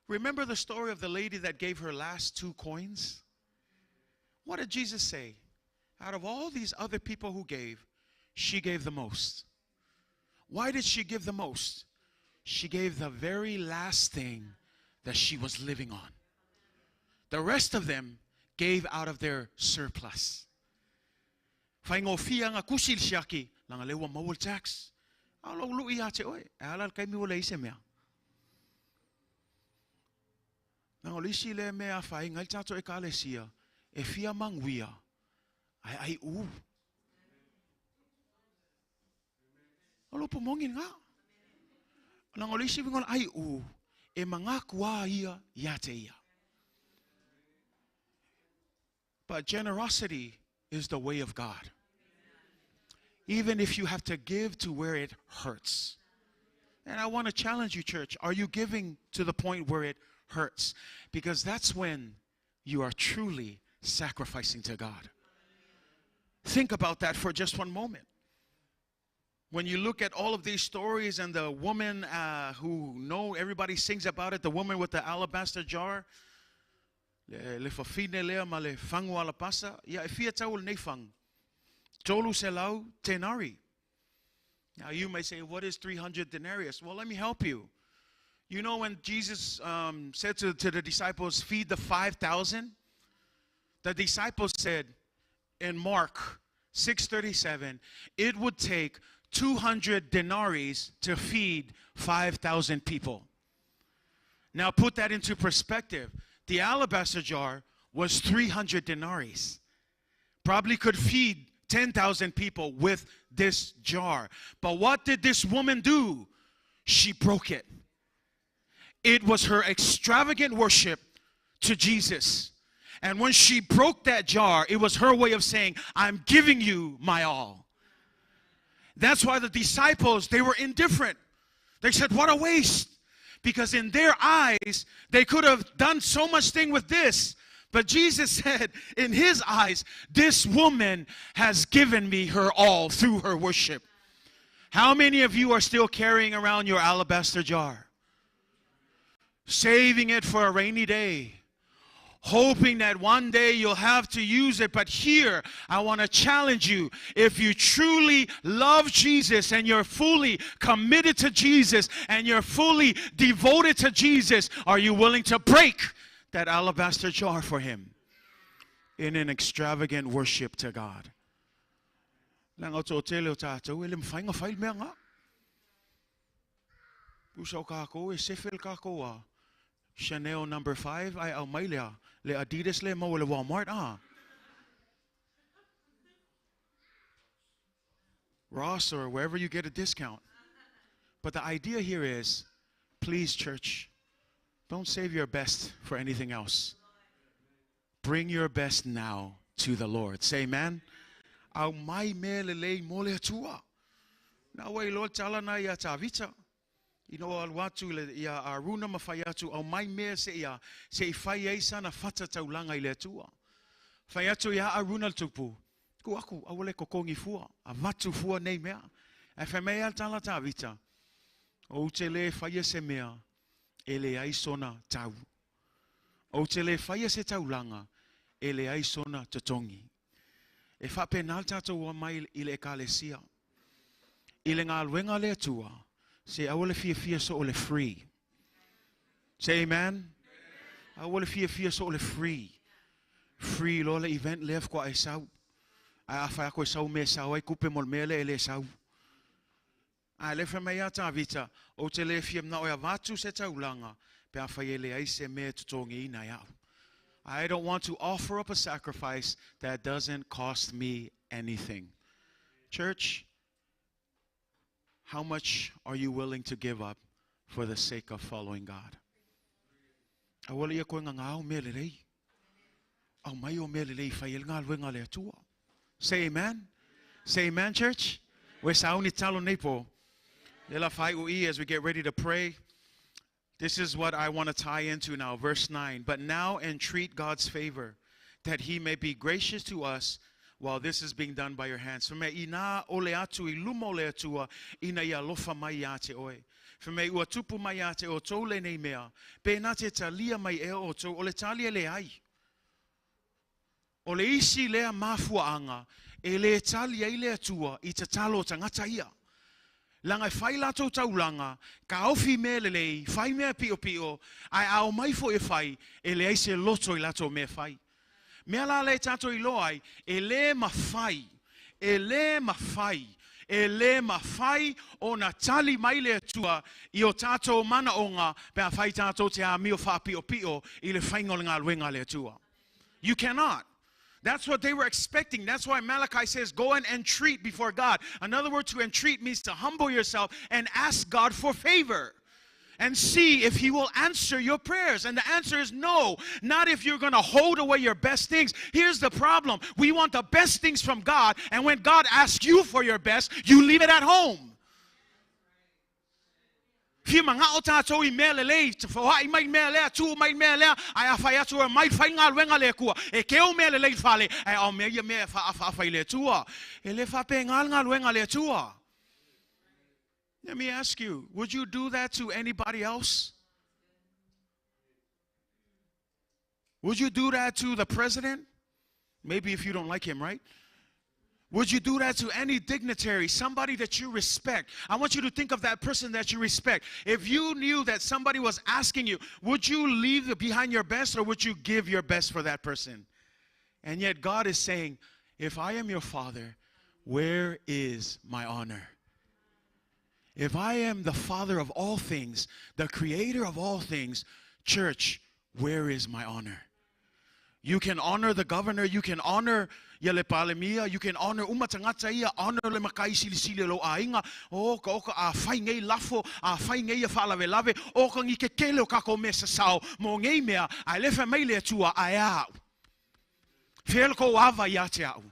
Remember the story of the lady that gave her last two coins? What did Jesus say? Out of all these other people who gave, she gave the most. Why did she give the most? She gave the very last thing that she was living on. The rest of them gave out of their surplus. Faigofie nga kusi le siaki, leaga lea ua maua le tax. A o lou luʻi ia te oe, e ala le taimi ua leai se mea. Leaga o le isi lea mea e afaina ai le tatou Ekalesia, e fia manuia ae ai ū. O le upu moni lena. Leaga o le isi uiga o le ai ū, e manatu ia ia te ia. But generosity is the way of God. Even if you have to give to where it hurts. And I want to challenge you, church. Are you giving to the point where it hurts. Because that's when you are truly sacrificing to God. Think about that for just one moment. When you look at all of these stories and the woman who know everybody sings about it, the woman with the alabaster jar, le fafine lea ma le fagu alapasa, ia e fia tau o lenei fagu? 300 tenari. Now you may say, what is 300 denarius? Well, let me help you. You know when Jesus said to the disciples, feed the 5,000? The disciples said in Mark 6:37, it would take 200 denarii to feed 5,000 people. Now put that into perspective. The alabaster jar was 300 denarii. Probably could feed 10,000 people with this jar. But what did this woman do? She broke it. It was her extravagant worship to Jesus. And when she broke that jar, it was her way of saying, I'm giving you my all. That's why the disciples, they were indifferent. They said, what a waste. Because in their eyes, they could have done so much thing with this. But Jesus said, in his eyes, this woman has given me her all through her worship. How many of you are still carrying around your alabaster jar? Saving it for a rainy day. Hoping that one day you'll have to use it. But here, I want to challenge you. If you truly love Jesus and you're fully committed to Jesus and you're fully devoted to Jesus, are you willing to break that alabaster jar for him in an extravagant worship to God? Leaga o toatele o tatou e le mafai ona fai le mea lena. Usa o kākou e sefe le kākou a Chanel number 5 ae aumai lea le Adidas lea e maua i le Walmart a. Ross or wherever you get a discount. But the idea here is, please, church, don't save your best for anything else. Bring your best now to the Lord. Say amen. Aumai mea lelei mo le Atua. Na ua iloa le tala na ia Tavita. Ina ua alu atu le, ia Aruna ma fai atu, aumai mea se ia, se i fai ai sana fata taulaga i le Atua. Fai atu ia Aruna le tupu, Ku aku, aua le totogi fua, avatu fua nei mea. Ae fai mai a le tala Tavita, Ou te le faia se mea e leai sona tau. Ou te le faia se taulaga e leai sona totogi. E faapena le tatou omai i le Ekalesia. I le galuega a le Atua, se aua le fiafia soo le free. Say amen. Aua le fiafia soo le free. Free loa le event lea faatoa e sau. Ae a fai atu e sau mea e sao ai tupe mo le mea lea e le sau. Ae le fai mai ia Tavita, Ou te le fia manao e avatu se taulaga, pe afai e leai se mea e totogiina e au. I don't want to offer up a sacrifice that doesn't cost me anything. Church, how much are you willing to give up for the sake of following God? Aua le ia koe ngangao mea lelei. Aumai o mea lelei i fai ai le galuega a le Atua. Say amen. Say amen, church. Ua e sauni tatalo nei po. Le la fai ui as we get ready to pray. This is what I want to tie into now, verse 9. But now entreat God's favor, that he may be gracious to us while this is being done by your hands. Fai mai, inā ole atu i luma o le Atua, ina ia alofa mai iā te oe. Fai mai, ua tupu mai iā te outou lenei mea, pēnā te talia mai ea outou, o le talia leai. O le isi lea mafuaaga e le tali ai le Atua i tatalo o tagata ia. Leaga e fai latou taulaga, taofi mea lelei, fai mea piopio, ae a omai foi e fai, e leai se loto i latou mea fai. Mea la lea e tatou iloa ai, e le mafai, e le mafai, e le mafai ona tali mai le Atua i o tatou manaoga pe a fai tatou te amio faapiopio i le faiga o le galuega a le Atua. You cannot. That's what they were expecting. That's why Malachi says, go and entreat before God. Another word to entreat means to humble yourself and ask God for favor and see if he will answer your prayers. And the answer is no, not if you're going to hold away your best things. Here's the problem. We want the best things from God, and when God asks you for your best, you leave it at home. Fia mangao tātou i mea lelei, te whawai mai mea lea, tū mai mea lea, ai a whai atu e mai whai ngā luenga le kua. E keo mea lelei whale, ai au mea ia mea wha awha awha i le tua. E le whape ngā ngā luenga le tua. Let me ask you, would you do that to anybody else? Would you do that to the president? Maybe if you don't like him, right? Would you do that to any dignitary, somebody that you respect? I want you to think of that person that you respect. If you knew that somebody was asking you, would you leave behind your best or would you give your best for that person? And yet God is saying, if I am your father, where is my honor? If I am the father of all things, the creator of all things, church, where is my honor? You can honor the governor, you can honor ia le palemia, you can honor umatangata ia, honor le makai silisili lo ainga, o ka oka a whai ngei lafo, a whai ngei a whaalave lave, o ka ngi ke kele o kako me sa sao, mo ngei mea, a lefa mai le atua a e au. Whiel ko ava ia te au.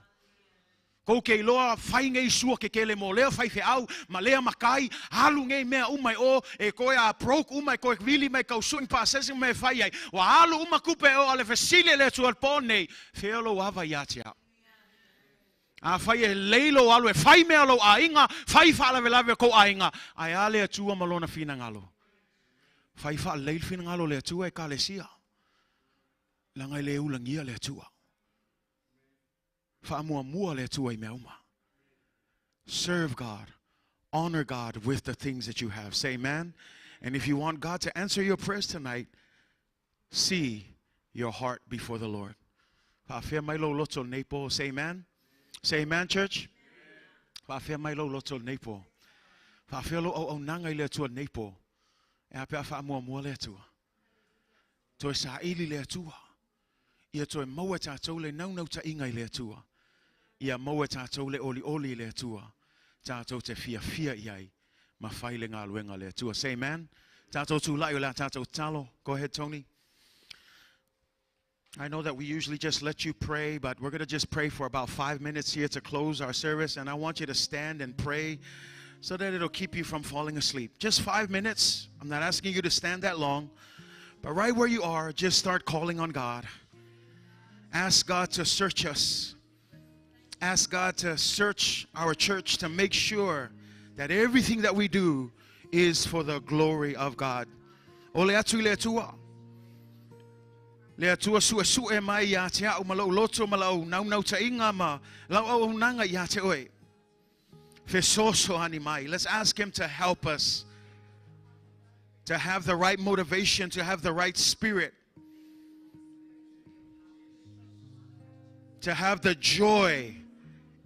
Ko ke loa whai ngei sua ke kele mo lea whai au, ma lea makai, alu ngei mea umai o, e koe a broke umai koe vili mai kau suin pa sesi me whai ai. Wa alu uma kupe o ale fesile le atua po nei, whiel o ava ia te au. A whai e leilo alu e whai mea lo a inga, whai whaalave lave ko a inga. Ai ale atua malona whina ngalo. Whai wha leil whina ngalo le atua e kalesia. Langa le ulangia le atua. Whaamua mua le atua i mea uma. Serve God. Honor God with the things that you have. Say amen. And if you want God to answer your prayers tonight, see your heart before the Lord. Whaafea mai lo loto nei po. Say amen. Say amen, church. Whaafea mai lo loto nei po. Whaafea lo au au nanga i le atua nei po. E apea whaamua mua le atua. Toi sa ili le atua. Ia toi maua tātou le naunau ta inga i le atua. Ia maua tātou le oli oli i le atua. Tātou te fia fia iai. Ma whai le ngā luenga le atua. Say amen. Tātou tū lai o la tātou talo. Go ahead, Tony. I know that we usually just let you pray, but we're going to just pray for about 5 minutes here to close our service. And I want you to stand and pray so that it'll keep you from falling asleep. Just 5 minutes. I'm not asking you to stand that long. But right where you are, just start calling on God. Ask God to search us. Ask God to search our church to make sure that everything that we do is for the glory of God. Ole atu le atua. Le atua sue sue mai ia te au ma lau loto ma lau nau nau ta inga ma lau au nanga ia te oe. Fesoso ani mai. Let's ask him to help us to have the right motivation, to have the right spirit, to have the joy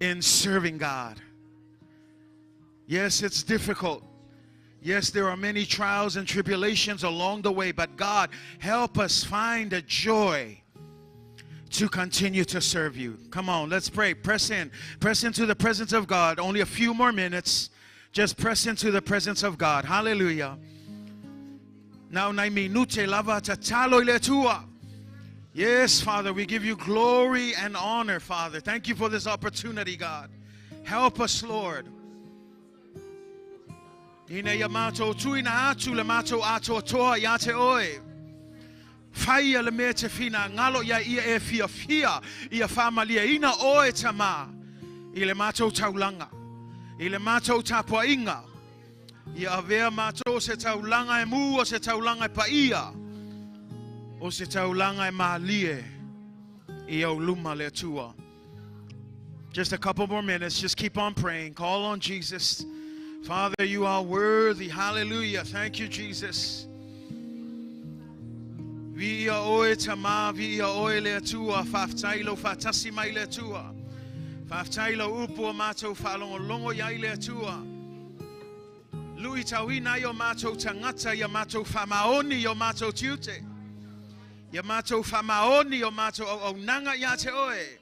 in serving God. Yes, it's difficult. Yes, there are many trials and tribulations along the way, but God, help us find a joy to continue to serve you. Come on, let's pray. Press in. Press into the presence of God. Only a few more minutes. Just press into the presence of God. Hallelujah. Now, nai minute lava tatalo ile tua. Yes, Father, we give you glory and honor, Father. Thank you for this opportunity, God. Help us, Lord. Ina ia mātou tuina atu le mātou atoa toa ia te oe. Whaia le mea te whina ngalo ia ia e fia fia ia whamalia ina oe tama i le mātou taulanga. I le mātou tapuainga. Ia avea mātou se taulanga e mua se taulanga e paia. O se taulanga e maalie i au luma le atua. Just a couple more minutes. Just keep on praying. Call on Jesus. Father, you are worthy. Hallelujah. Thank you, Jesus. Via oe tama, via oe le atua, whaftailo, whatasi mai le atua. Whaftailo upu o mātou whalongo longo iai le atua. Lui tauina i o mātou tangata, ia mātou whamaoni i o mātou tiute. Ia mātou whamaoni o mātou au au nanga ia te oe.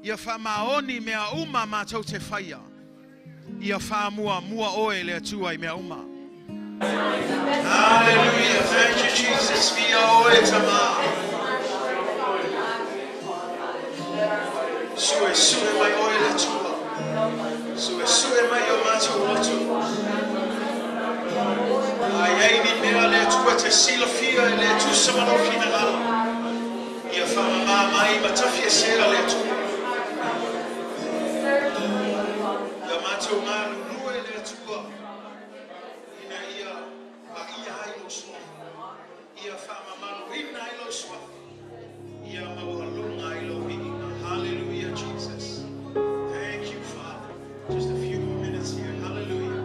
Ia whamaoni mea uma mātou te whaia. Ia whamua mua oe le atua i mea uma. Hallelujah. Thank you, Jesus. Via oe tama. Sue, sue mai oe le atua. Sue, sue mai o mātou lotu. A iai ni mea le Atua e te silafia e le tusa ma lou finagalo, ia faamamā mai ma tafiesea le Atua. Ia matou galulue le Atua ina ia paia ai lou suafa, ia faamamaluina ai lou suafa, ia maualuga ai lou viiga. Hallelujah, Jesus. Thank you, Father. Just a few more minutes here. Hallelujah.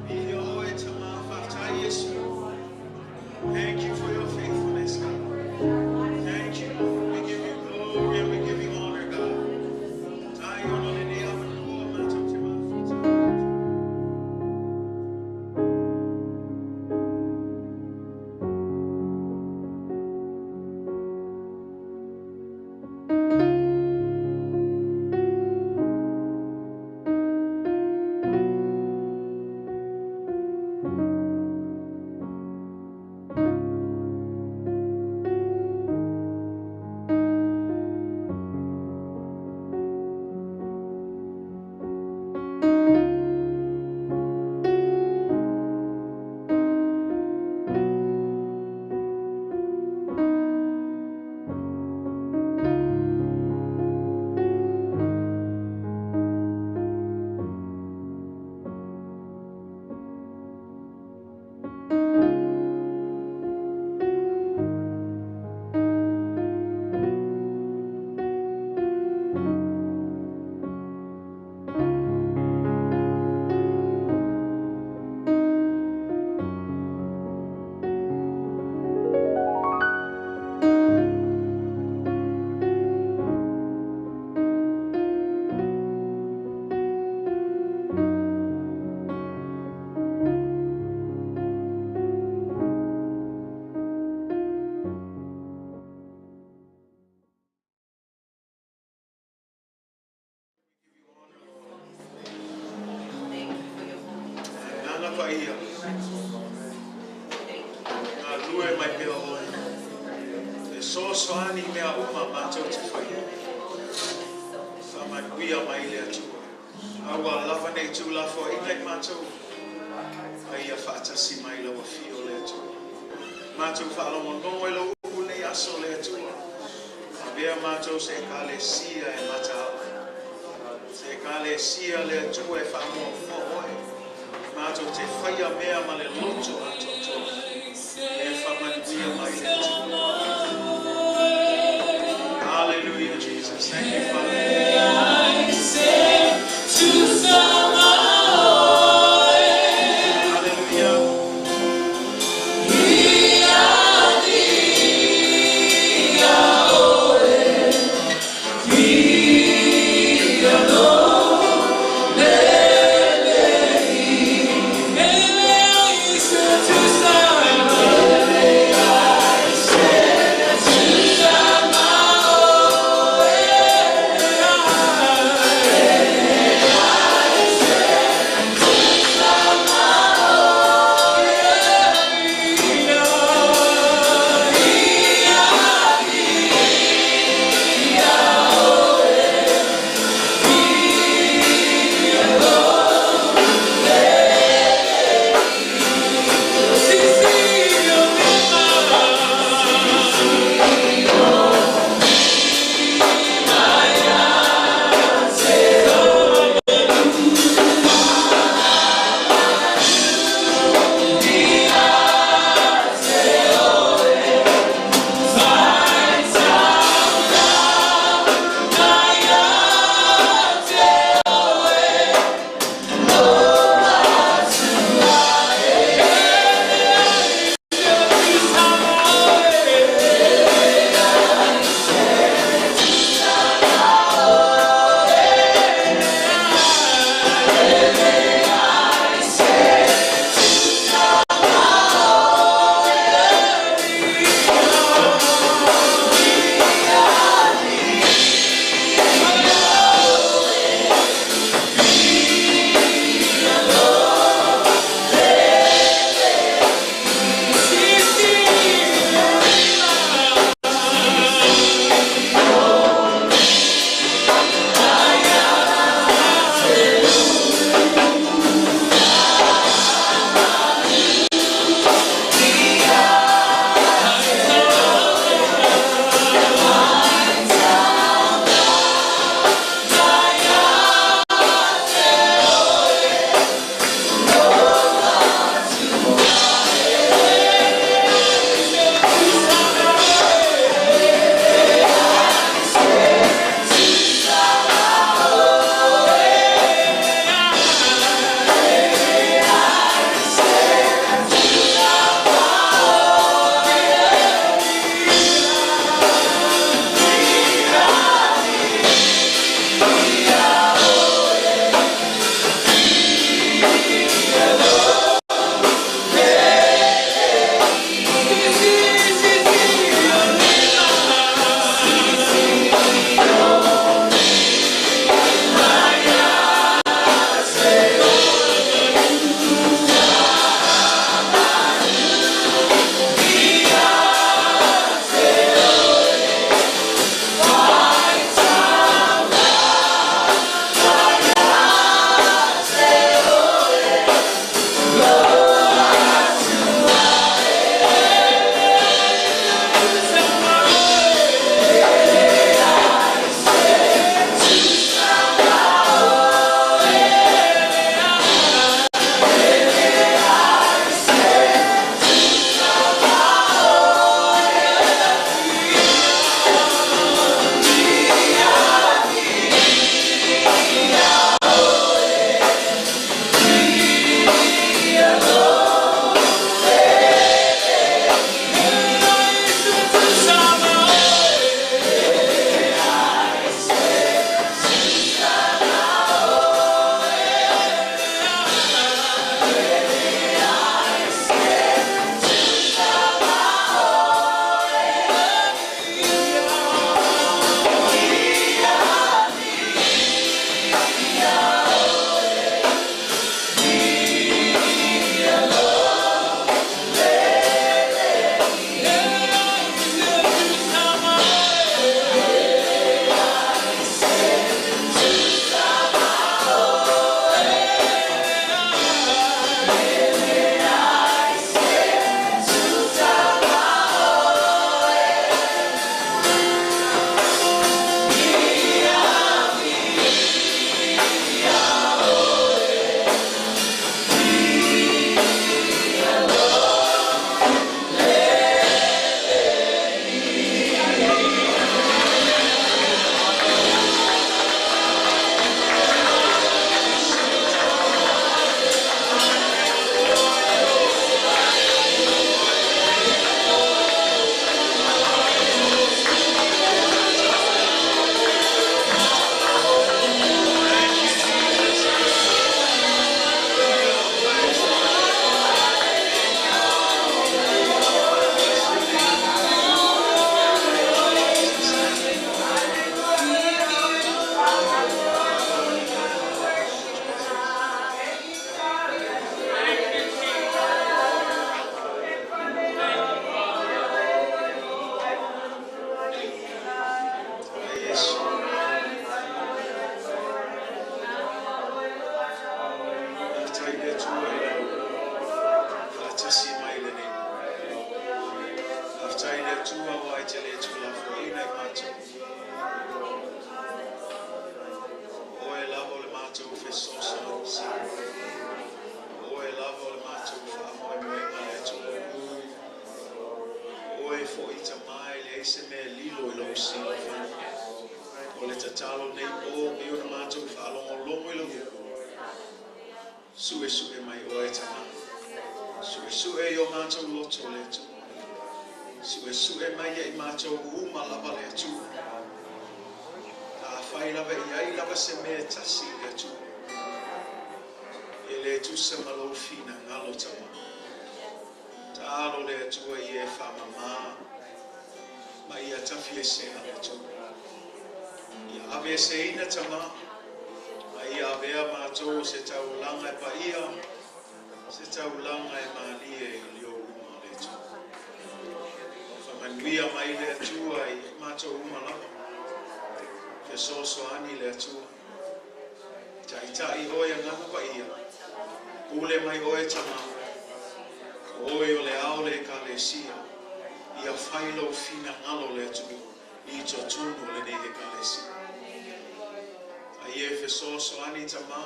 Viia oe Tama, faafetai Iesu. Thank you for your faithfulness, God. Thank you, Lord. We give you glory and we give you honor, God. Tai ona lenei avanoa matou te mafuta. Agaga Paia. Galulue mai pea oe. E fesoasoani i mea uma matou te faia. Faamanuia mai le Atua. A ua lava nei tuulafoaiga i matou. A ia faatasi mai lau afio le Atua. Matou faalogologo i lau upu i lenei aso le Atua. Avea matou se ekalesia e mataala. Se ekalesia le Atua e faamuamua oe. Matou te faia mea ma le loto atoatoa. E faamanuia mai le Atua. Hallelujah, Jesus. Thank you, Father. Hallelujah. mātou fesoasoani. O oe lava o le mātou faamoemoega le Atua. O oe foʻi Tamā e leai se mea lilo i lou silafaga. O le tatalo nei po pei ona mātou faalogologo i lau upu. Suʻesuʻe mai oe Tamā. Suʻesuʻe i o mātou loto le Atua. Suʻesuʻe mai ia i mātou uma lava le Atua. Afai lava e i ai lava se mea e tasi i le Atua. E le tusa ma lou finagalo Tamā. Taalo le Atua ia e faamamā ma ia tafiesea le Atua. Ia aveeseina Tamā ma ia avea mātou o se taulaga e paia, se taulaga e malie i ou luma le Atua. Faamanuia mai le Atua i mātou uma lava. Fesoasoani le Atua. Taitai oe Agaga Paia. Pule mai oe Tamā. O oe o le ao o le Ekalesia. Ia fai lou finagalo le Atua i totonu o lenei Ekalesia. A ia e fesoasoani Tamā.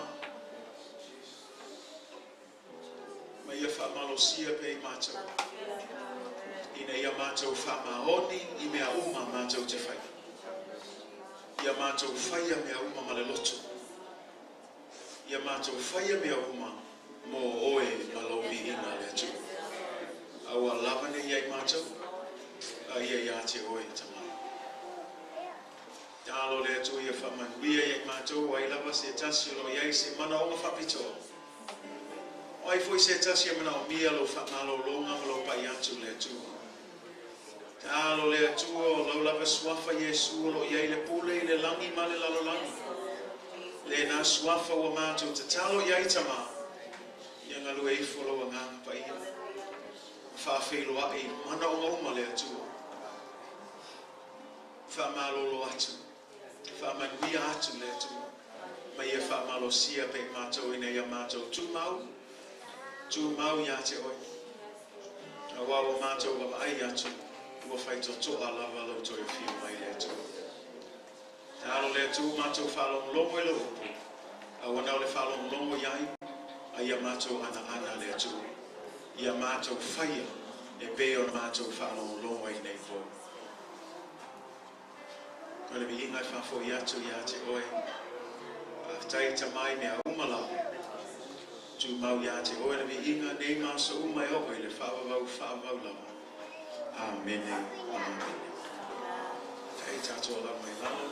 Ma ia faamalosia pea i matou, ina ia matou faamaoni i mea uma matou te faia. Ia matou faia mea uma ma le loto. Ia matou faia mea uma mo Oe ma Lou viiga, le Atua. Aua lava ne i ia i matou, a ia iā te Oe, Tamā. Talo le Atua ia faamanuia ia i matou, o ai lava se tasi o lo o i ai se manaoga faapitoa. O ai foi se tasi e manaomia lou faamalologa ma lou pai atu le Atua. Talo le Atua o lau lava suafa Iesu o lo o i ai le pule i le lagi ma le lalolagi. Lena suafa ua matou tatalo i ai Tamā, ia galue ifo lou Agaga Paia ma faafeiloai i manaoga uma le Atua. Faamalolo atu, faamanuia atu le Atua, ma ia faamalosia pea i matou ina ia matou tumau, tumau iā te Oe. Auā ua matou vaavaai atu, ua faitotoa lava lou toe afio mai le Atua. Taalo le Atua matou faalogologo i lou upu, aua na o le faalogologo i ai, a ia matou anaana le Atua, ia matou faia e pei ona matou faalogologo ai nei po. O le viiga e faafoi atu iā te Oe. Faafetai Tamā i mea uma lava. Tumau iā te Oe le viiga nei ma aso uma e oo i le faavavau faavavau lava. Amene. Amene. Faafetai tatou alaga mai lalo.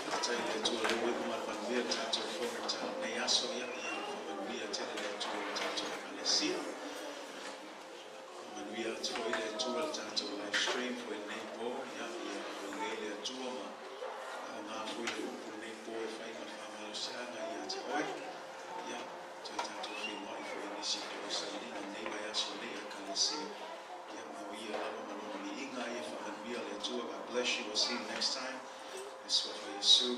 Faafetai i le Atua o lea ua iu mai le manuia le tatou fono i lenei aso. Ia faamanuia tele le Atua i le tatou Ekalesia. Manuia atu foi le Atua i le tatou live stream foi lenei po. Ia, ia agalelei le Atua ma aoga foi le upu lenei po e fai ma faamalosiaga ia te oe. Ia, toe tatou feiloai foi i nisi o tou sailiga lenei vaiaso nei a Ekalesia. Ia, mo ia lava ma lona viiga, ia faamanuia le Atua. God bless you. We'll see you next time. I le suafa o Iesu.